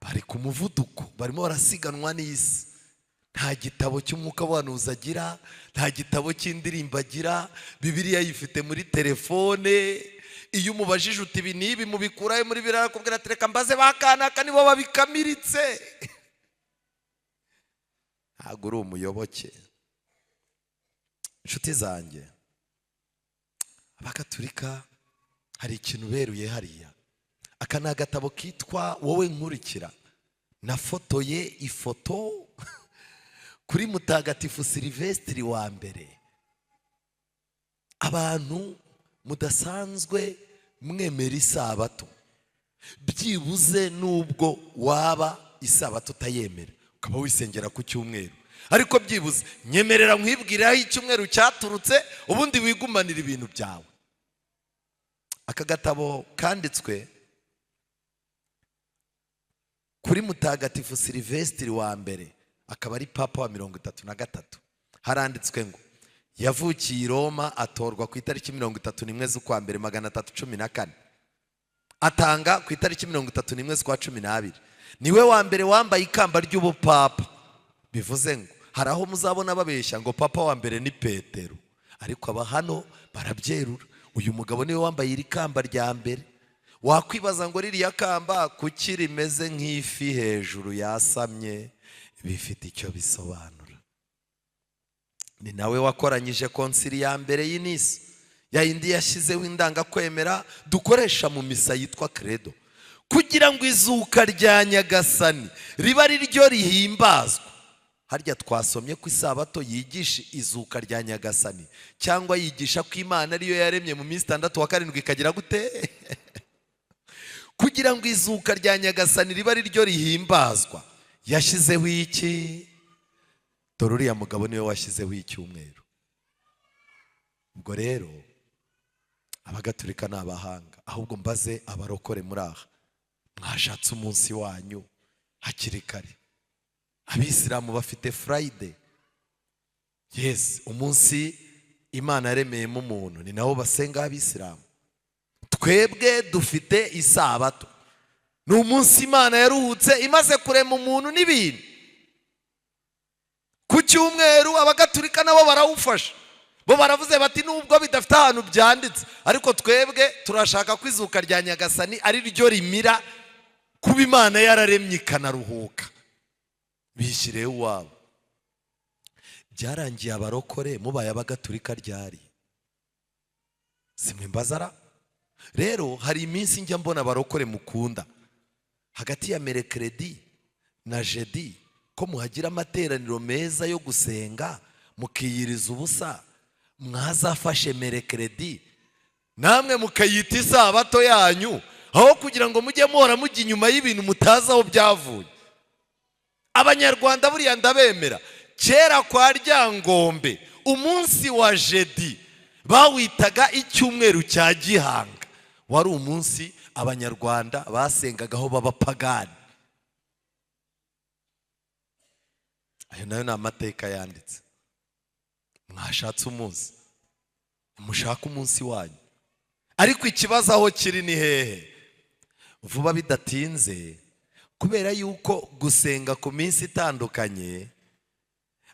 bari ku muvuduko, barimo barasiganwa n'isi. Nta gitabo cy'umwuka w'ubuhanuzi agira, nta gitabo cy'indirimbo agira, Bibiliya yifite muri telefone. Iyo umubajije uti: "Ibi n'ibi mubikurahe muri biriya?" arakubwira ati: "Reka mbaze ba kanaka, nibo babikamiritse." Ntabwo uri umuyoboke. Inshuti zanjye Abagaturika, hari ikintu beruye hariya. Aka ni agatabo kitwa Wowe Nkurikira. Nafotoye ifoto kuri Mutagatifu Silivesitiri wa mbere. Abantu mudasanzwe mwemera isabato, byibuze nubwo waba isabato utayemera ukaba wisengera ku cyumweru, ariko byibuze nyemerera nkwibwire aho icyumweru cyaturutse, ubundi wigumanira ibintu byawe. Aka gatabo kanditswe kuri Mutagatifu Silivesitiri wa mbere, akaba ari papa wa 33. Haranditswe ngo Yavukiye i Roma, atorwa ku itariki 31 z'ukwa mbere 314, atanga ku itariki 31 z'ukwa 12. Niwe wa mbere wambaye ikamba ry'ubupapa. Bivuze ngo hari aho muzabona babeshya ngo papa wa mbere ni Petero, ariko aba hano barabyerura, uyu mugabo niwe wambaye iri kamba rya mbere. Wakwibaza ngo ririya kamba kuki rimeze nk'ifi hejuru yasamye? Bifite icyo bisobanura. Ni nawe wakoranyije konsili ya mbere y'Inisi, ya yindi yashyizeho indangakwemera dukoresha mu misa yitwa credo, kugira ngo izuka rya Nyagasani riba ari ryo rihimbazwa. Harya twasomye ko isabato yigisha izuka rya Nyagasani, cyangwa yigisha ko Imana ariyo yaremye mu minsi 6 wa 7 ikagira gute? Kugira ngo izuka rya Nyagasani riba ari ryo rihimbazwa, yashyizeho iki? Dore uriya mugabo niwe washyizeho icyumweru. Ubwo rero abagatulika ni abahanga, ahubwo mbaze abarokore muri aha, mwashatse umunsi wanyu hakiri kare. Abisilamu bafite Friday, yes, umunsi Imana yaremeyemo umuntu, ni nawo basenga abisilamu. Twebwe dufite isabato, ni umunsi Imana yaruhutse imaze kurema umuntu n'ibintu. Ku cyumweru abagatulika nabo barawufasha, bo baravuze bati nubwo bidafite ahantu byanditse, ariko twebwe turashaka ko izuka rya Nyagasani ari ryo rimira kuba Imana yararemye ikanaruhuka. Bishyireho uwabo. Byarangiye abarokore mubaye abagatulika ryari? Simwe mbazara. Rero hari iminsi njya mbona abarokore mukunda hagati ya mercredi na jeudi, ko muhagira amateraniro meza yo gusenga mukiyiriza ubusa, mwazafashe mercredi namwe mukayita isabato yanyu, aho kugira ngo mujye muhora mujya inyuma y'ibintu mutazi aho byavuye. Abanyarwanda buriya ndabemera, kera kwa Ryangombe umunsi wa jeudi bawitaga icyumweru cya Gihanga, wari umunsi abanyarwanda basengagaho b'abapagani. Ayo nayo ni amateka yanditse. Mwashatse umunsi, mushaka umunsi wanyu, ariko ikibazo aho kiri ni hehe? Vuba bidatinze, kubera yuko gusenga ku minsi itandukanye,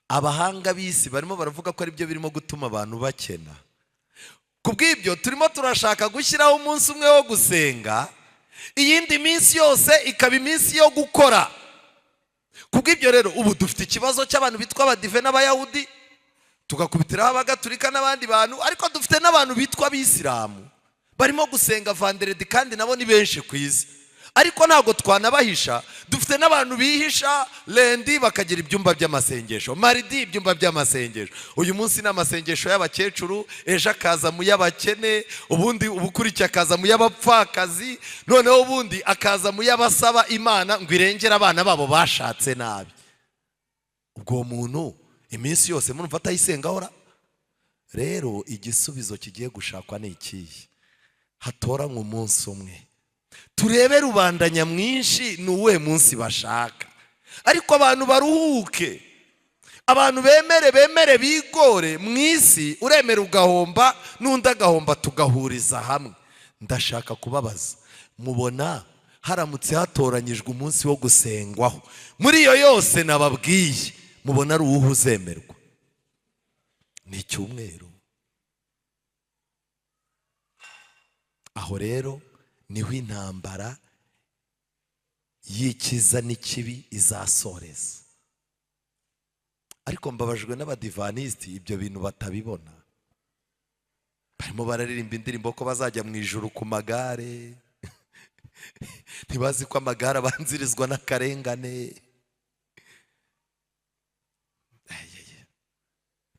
abahanga b'isi barimo baravuga ko aribyo birimo gutuma abantu bakena. Kubw'ibyo turimo turashaka gushyiraho umunsi umwe wo gusenga, iyindi minsi yose ikaba iminsi yo gukora. Kubw'ibyo rero ubu dufite ikibazo cy'abantu bitwa abadive n'abayahudi, tugakubitiraho abagatulika n'abandi bantu, ariko dufite n'abantu bitwa abisilamu barimo gusenga vendredi, kandi nabo ni benshi ku isi, ariko ntabwo twanabahisha. Dufite n'abantu bihisha lundi bakagira ibyumba by'amasengesho, mardi ibyumba by'amasengesho, uyu munsi ni amasengesho y'abakecuru, ejo akaza mu y'abakene, ubundi ubukurikiye akaza mu y'abapfakazi, noneho ubundi akaza mu y'abasaba Imana ngo irengere abana babo bashatse nabi. Ubwo muntu iminsi yose murumva atayisengahora. Rero igisubizo kigiye gushakwa ni ikihe? Hatoranywe umunsi umwe, turebe rubanda nyamwinshi ni uwuhe munsi bashaka, ariko abantu baruhuke, abantu bemere bigore mu isi. Uremera ugahomba n'undi agahomba, tugahuriza hamwe. Ndashaka kubabaza, mubona haramutse hatoranyijwe umunsi wo gusengwaho muri iyo yose nababwiye, mubona ari uwuhe uzemerwa? Ni icyumweru. Aho rero niho intambara y'ikiza n'ikibi izasoreza. Ariko mbabajwe n'abadivanisiti ibyo bintu batabibona. Barimo bararirimba indirimbo ko bazajya mu ijuru ku magare, ntibazi ko amagare abanzirizwa n'akarengane.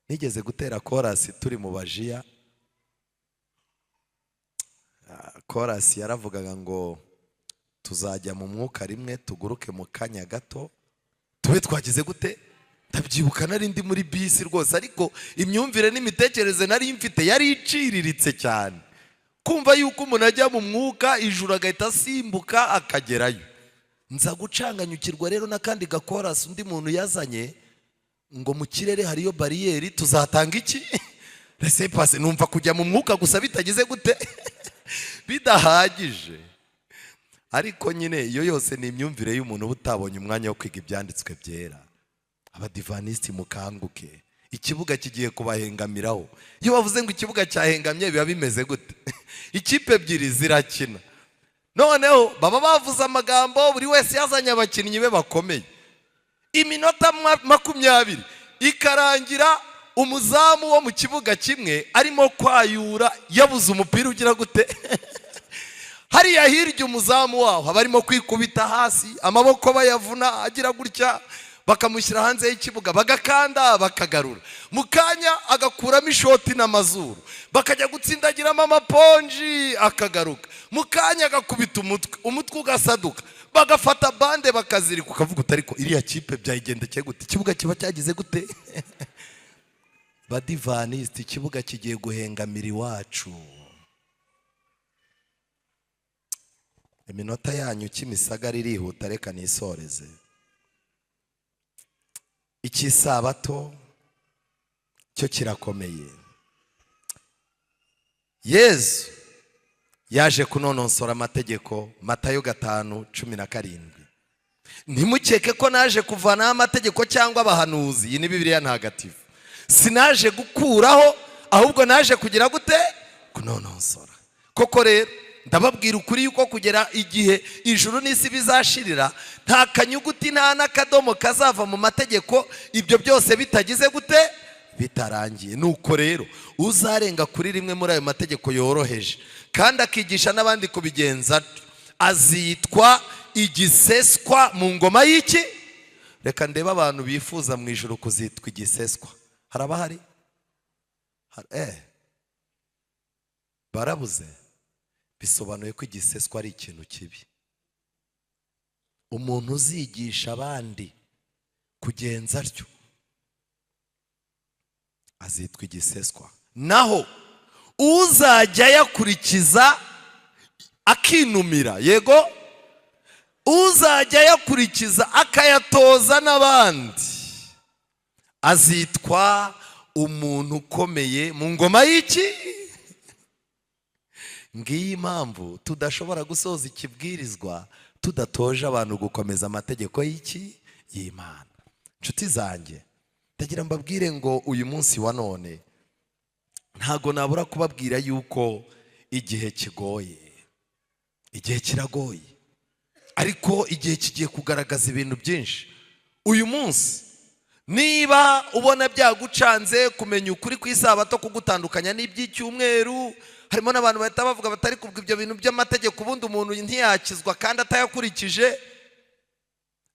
Nigeze gutera korasi turi mu bajiya, korasi yaravugaga ngo tuzajya mu mwuka rimwe tuguruke mu kanya gato tube twagize gute. Ndabyibuka nari ndi muri bisi rwose, ariko imyumvire n'imitekerereze nari mfite yari iciriritse cyane, kumva yuko umuntu ajya mu mwuka ijuru agahita asimbuka akagerayo. Nza gucanganyukirwa rero n'akandi gakorasi undi muntu yazanye ngo mu kirere hariyo bariyeri, tuzatanga iki? Laissez-passer, numva kujya mu mwuka gusa bitagize gute, bidahagije. Ariko nyine iyo yose ni imyumvire y'umuntu uba utabonye umwanya wo kwiga ibyanditswe byera. Abadivanisiti, mukanguke, ikibuga kigiye kubahengamiraho. Iyo bavuze ngo ikibuga cyahengamye, biba bimeze gute? Ikipe ebyiri zirakina, noneho baba bavuze amagambo, buri wese yazanye abakinnyi be bakomeye. Iminota 20 ikarangira, umuzamu wo mu kibuga kimwe arimo kwayura, yabuze umupira ugira gute. Hariya hirya umuzamu waho aba arimo kwikubita hasi, amaboko bayavuna, agira gutya, bakamushyira hanze y'ikibuga, bagakanda, bakagarura, mu kanya agakuramo ishoti n'amazuru, bakajya gutsindagiramo amaponji, akagaruka, mu kanya agakubita umutwe, umutwe ugasaduka, bagafata bande bakazirika. Ukavuga uti: "Ariko iriya kipe byayigendekeye gute?" Ikibuga kiba cyagize gute? Badivanisiti, ikibuga kigiye guhengamira iwacu. Iminota yanyu Kimisagara irihuta, reka nisoreze. Icy'isabato cyo kirakomeye. Yezu yaje kunonosora amategeko. Matayo 5:17: "Ntimukeke ko naje kuvanaho amategeko cyangwa abahanuzi." Iyi ni Bibiliya Ntagatifu. "Sinaje gukuraho, ahubwo naje kugira gute? Kunonosora. Koko rero ndababwira ukuri yuko kugera igihe ijuru n'isi bizashirira, nta kanyuguti nta n'akadomo kazava mu mategeko, ibyo byose bitagize gute? Bitarangiye. Nuko rero uzarenga kuri rimwe muri ayo mategeko yoroheje kandi akigisha n'abandi kubigenza atyo, azitwa igiseswa mu ngoma y'iki?" Reka ndebe abantu bifuza mu ijuru kuzitwa igiseswa. Hari abahari? Barabuze. Bisobanuye ko igiseswa ari ikintu kibi. Umuntu uzigisha abandi kugenza atyo azitwa igiseswa, naho uzajya ayakurikiza akinumira, yego, uzajya ayakurikiza akayatoza n'abandi, azitwa umuntu ukomeye mu ngoma y'iki? Ngiyi impamvu tudashobora gusoza ikibwirizwa tudatoje abantu gukomeza amategeko y'iki? Y'Imana. Inshuti zanjye, ndagira mbabwire ngo uyu munsi wa none ntago nabura kubabwira yuko igihe kigoye, igihe kiragoye, ariko igihe kigiye kugaragaza ibintu byinshi. Uyu munsi niba ubona byagucanze kumenya ukuri ku isabato, kugutandukanya n'iby'icyumweru, harimo n'abantu bahita bavuga batari kubwa ibyo bintu by'amategeko, ubundi umuntu ntiyakizwa kandi atayakurikije.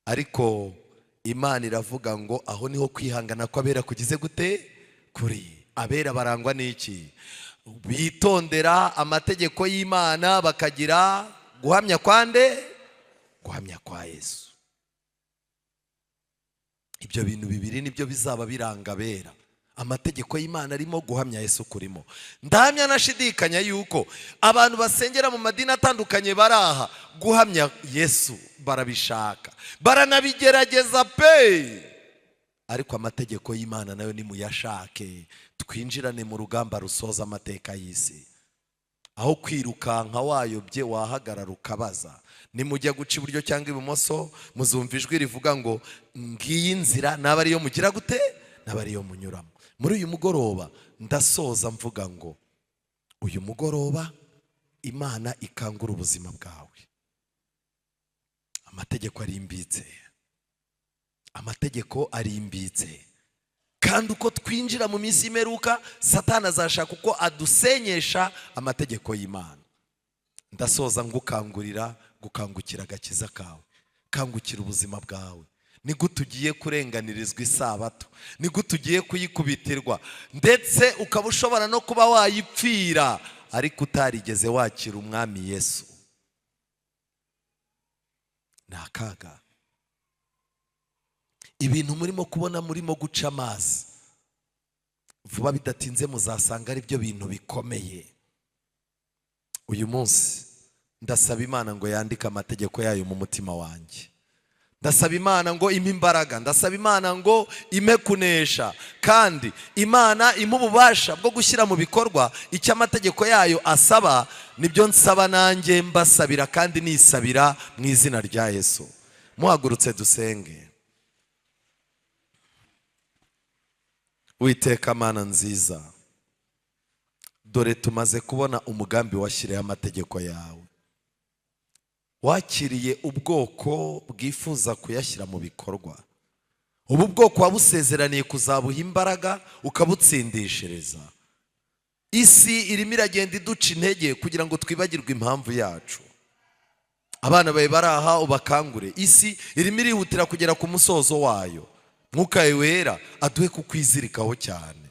Ariko Imana iravuga ngo aho niho kwihangana kw'abera kugize gute? Kuri abera barangwa n'iki? Bitondera amategeko y'Imana, bakagira guhamya kwande? Guhamya kwa Yesu. Ibyo bintu bibiri nibyo bizaba biranga abera: amategeko y'Imana arimo, guhamya Yesu kurimo. Ndahamya nashidikanya yuko abantu basengera mu madini atandukanye bari aha, guhamya Yesu barabishaka, baranabigerageza pe, ariko amategeko y'Imana nayo nimuyashake, twinjirane mu rugamba rusoza amateka y'isi. Aho kwirukanka wayobye, wahagarara ukabaza. Nimujya guca iburyo cyangwa ibumoso, muzumva ijwi rivuga ngo: "Ngiyi nzira," naba ariyo mugira gute? Naba ariyo munyuramo. Muri uyu mugoroba ndasoza mvuga ngo uyu mugoroba Imana ikangura ubuzima bwawe. Amategeko arimbitse, amategeko arimbitse, kandi uko twinjira mu minsi y'imperuka, Satani azashaka uko adusenyesha amategeko y'Imana. Ndasoza ngukangurira gukangukira agakiza kawe, kangukira ubuzima bwawe. Ni gute ugiye kurenganirizwa isabato? Ni gute ugiye kuyikubitirwa, ndetse ukaba ushobora no kuba wayipfira, ariko utarigeze wakira Umwami Yesu? Ni akaga. Ibintu murimo kubona, murimo guca amazi, vuba bidatinze muzasanga ari byo bintu bikomeye. Uyu munsi ndasaba Imana ngo yandike amategeko yayo mu mutima wanjye. Ndasaba Imana ngo impe imbaraga, ndasaba Imana ngo impe kunesha, kandi Imana impe ububasha bwo gushyira mu bikorwa icyo amategeko yayo asaba. Nibyo nsaba nanjye mbasabira kandi nisabira mu izina rya Yesu. Muhagurutse dusenge. Witeka Mana nziza, dore tumaze kubona umugambi washyiriyeho amategeko yawe. Wakiriye ubwoko bwifuza kuyashyira mu bikorwa. Ubu bwoko wabusezeraniye kuzabuha imbaraga, ukabutsindishiriza. Isi irimo iragenda iduca intege kugira ngo twibagirwe impamvu yacu. Abana bawe bari aha, ubakangure. Isi irimo irihutira kugera ku musozo wayo. Mwuka Wera aduhe kukwizirikaho cyane.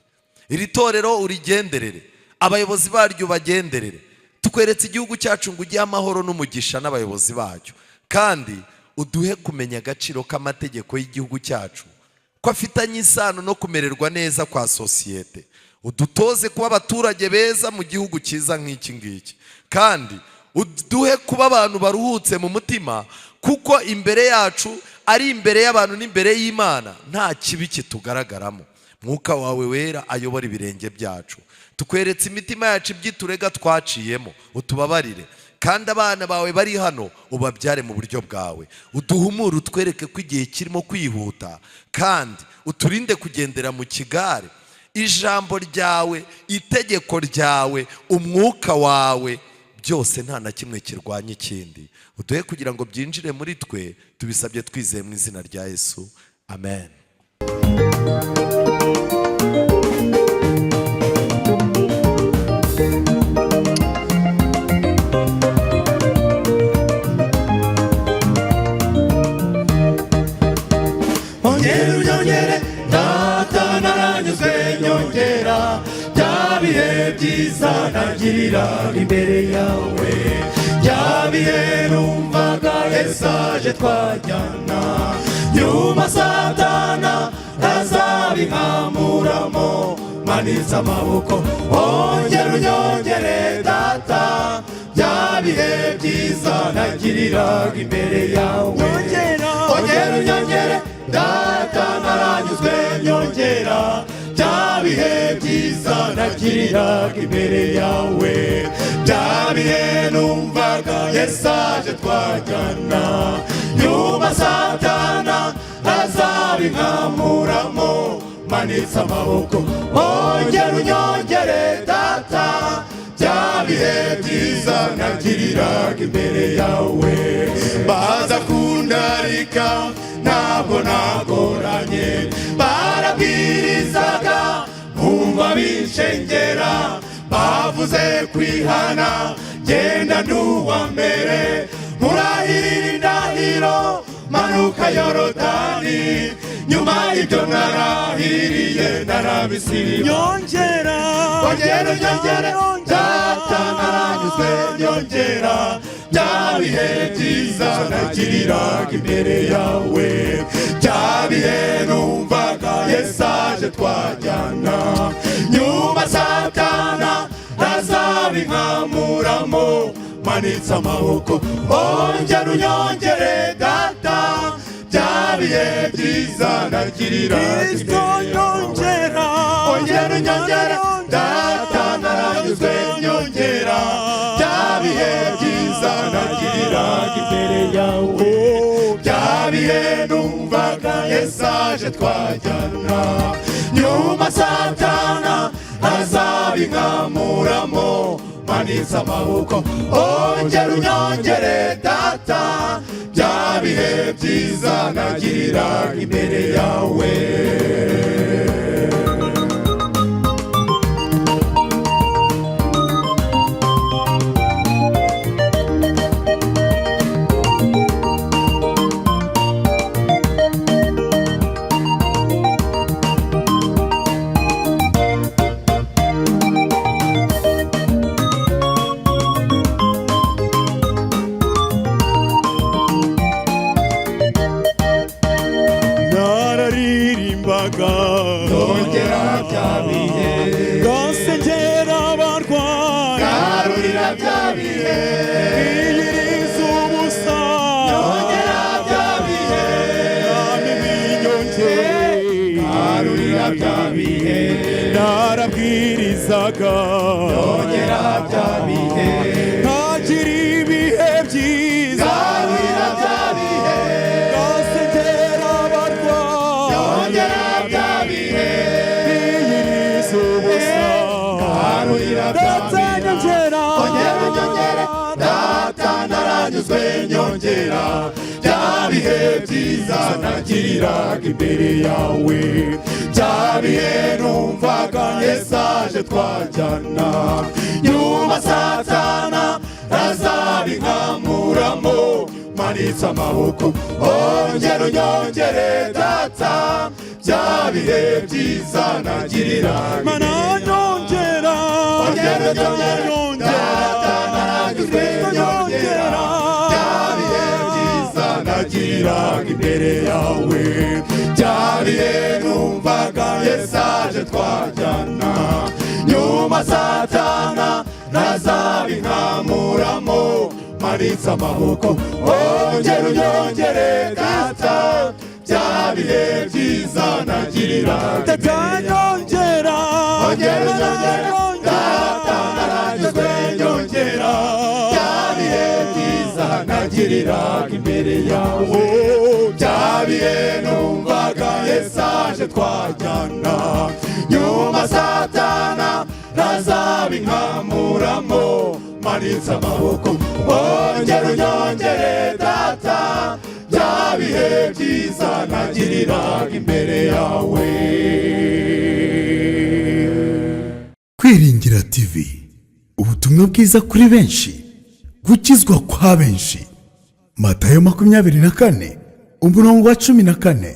Iri torero urigenderere, abayobozi baryo bagenderere. Tukweretse igihugu cyacu ngo ujye amahoro n'umugisha n'abayobozi bacyo, kandi uduhe kumenya agaciro k'amategeko y'igihugu cyacu, ko afitanye isano no kumererwa neza kwa sosiyete. Udutoze kuba abaturage beza mu gihugu cyiza nk'iki ngiki, kandi uduhe kuba abantu baruhutse mu mutima, kuko imbere yacu ari imbere y'abantu n'imbere y'Imana nta kibi kitugaragaramo. Mwuka wawe Wera ayobora ibirenge byacu. Tukweretse imitima yacu, iby'iturega twaciyemo utubabarire, kandi abana bawe bari hano ubabyare mu buryo bwawe. Uduhumure, utwereke ko igihe kirimo kwihuta, kandi uturinde kugendera mu kigare. Ijambo ryawe, itegeko ryawe, umwuka wawe, byose nta na kimwe kirwanya ikindi. Uduhe kugira ngo byinjire muri twe. Tubisabye twizeye mu izina rya Yesu, amen. Ongera unyongere Data, naranyuzwe, nyongera bya bihe byiza nagirira imbere yawe, bya bihe numvaga Yesu aje twajyana, nyuma Satana azabinkamuramo manitse amaboko. Ongera unyongere Data, bya bihe byiza nagiriraga imbere yawe. Ongera unyongere Data, naranyuzwe, nyongera bya bihe byiza nagiriraga imbere yawe, bya bihe numvaga Yesu aje twajyana, nyuma Satana azabinkamuramo manitse amaboko. Ongera unyongere Data, bya bihe byiza nagiriraga imbere yawe. Baza kundarika ntabwo nagoranye, barabwirizaga nkumva binshengera, bavuze kwihana genda nduwa mbere, murahirira indahiro manuka Yorodani, nyuma y'ibyo narahiriye narabisiriba. Nyongera. Ongera unyongere Data, naranyuzwe, nyongera bya bihe byiza nagiriraga imbere yawe, bya bihe numvaga Yesu aje twajyana, nyuma Satana azabinkamuramo manitse amaboko. Ongera unyongere Data, bya bihe byiza nagiriraga Kristo imbere yawe. Nyongera. Ongera unyongere Data, naranyuzwe, nyongera bya bihe byiza nagiriraga imbere yawe, bya bihe numvaga Yesu aje twajyana, nyuma Satana azabinkamuramo manitse amaboko. Ongera unyongere Data, bya bihe byiza nagiriraga imbere yawe. Nararirimbaga. Numvaga Nyongera bya bihe. Nkagira ibihe byiza. Garurira bya bihe. Ngasengera abarwayi. Nyongera bya bihe. Biyiriza ubusa. Garurira bya Data, bihe. nyongera. Ongera unyongere data, naranyuzwe, nyongera bya bihe byiza nagiriraga imbere yawe, bya bihe numvaga Yesu aje twajyana, nyuma Satana azabinkamuramo. Manitse amaboko, ongera unyongere data, bya bihe byiza nagiriraga Mana, nyongera. Ongera unyongere data, naranyuzwe, nyongera bya bihe byiza nagiriraga imbere yawe, bya bihe numvaga Yesu aje twajyana, nyuma Satana ntazabinkamuramo. Manitse amaboko, ongera unyongere data, bya bihe byiza nagiriraga Data, imbere yawe. nyongera. Ongera unyongere data, naranyuzwe, nyongera bya bihe byiza nagiriraga imbere yawe, bya bihe numvaga Yesu aje twajyana, nyuma Satana ntazabinkamuramo. Manitse amaboko, ongera unyongere data, bya bihe byiza nagiriraga imbere yawe. Kwiringira TV, ubutumwa bwiza kuri benshi, gukizwa kwa benshi. Matayo 24 umurongo wa 14.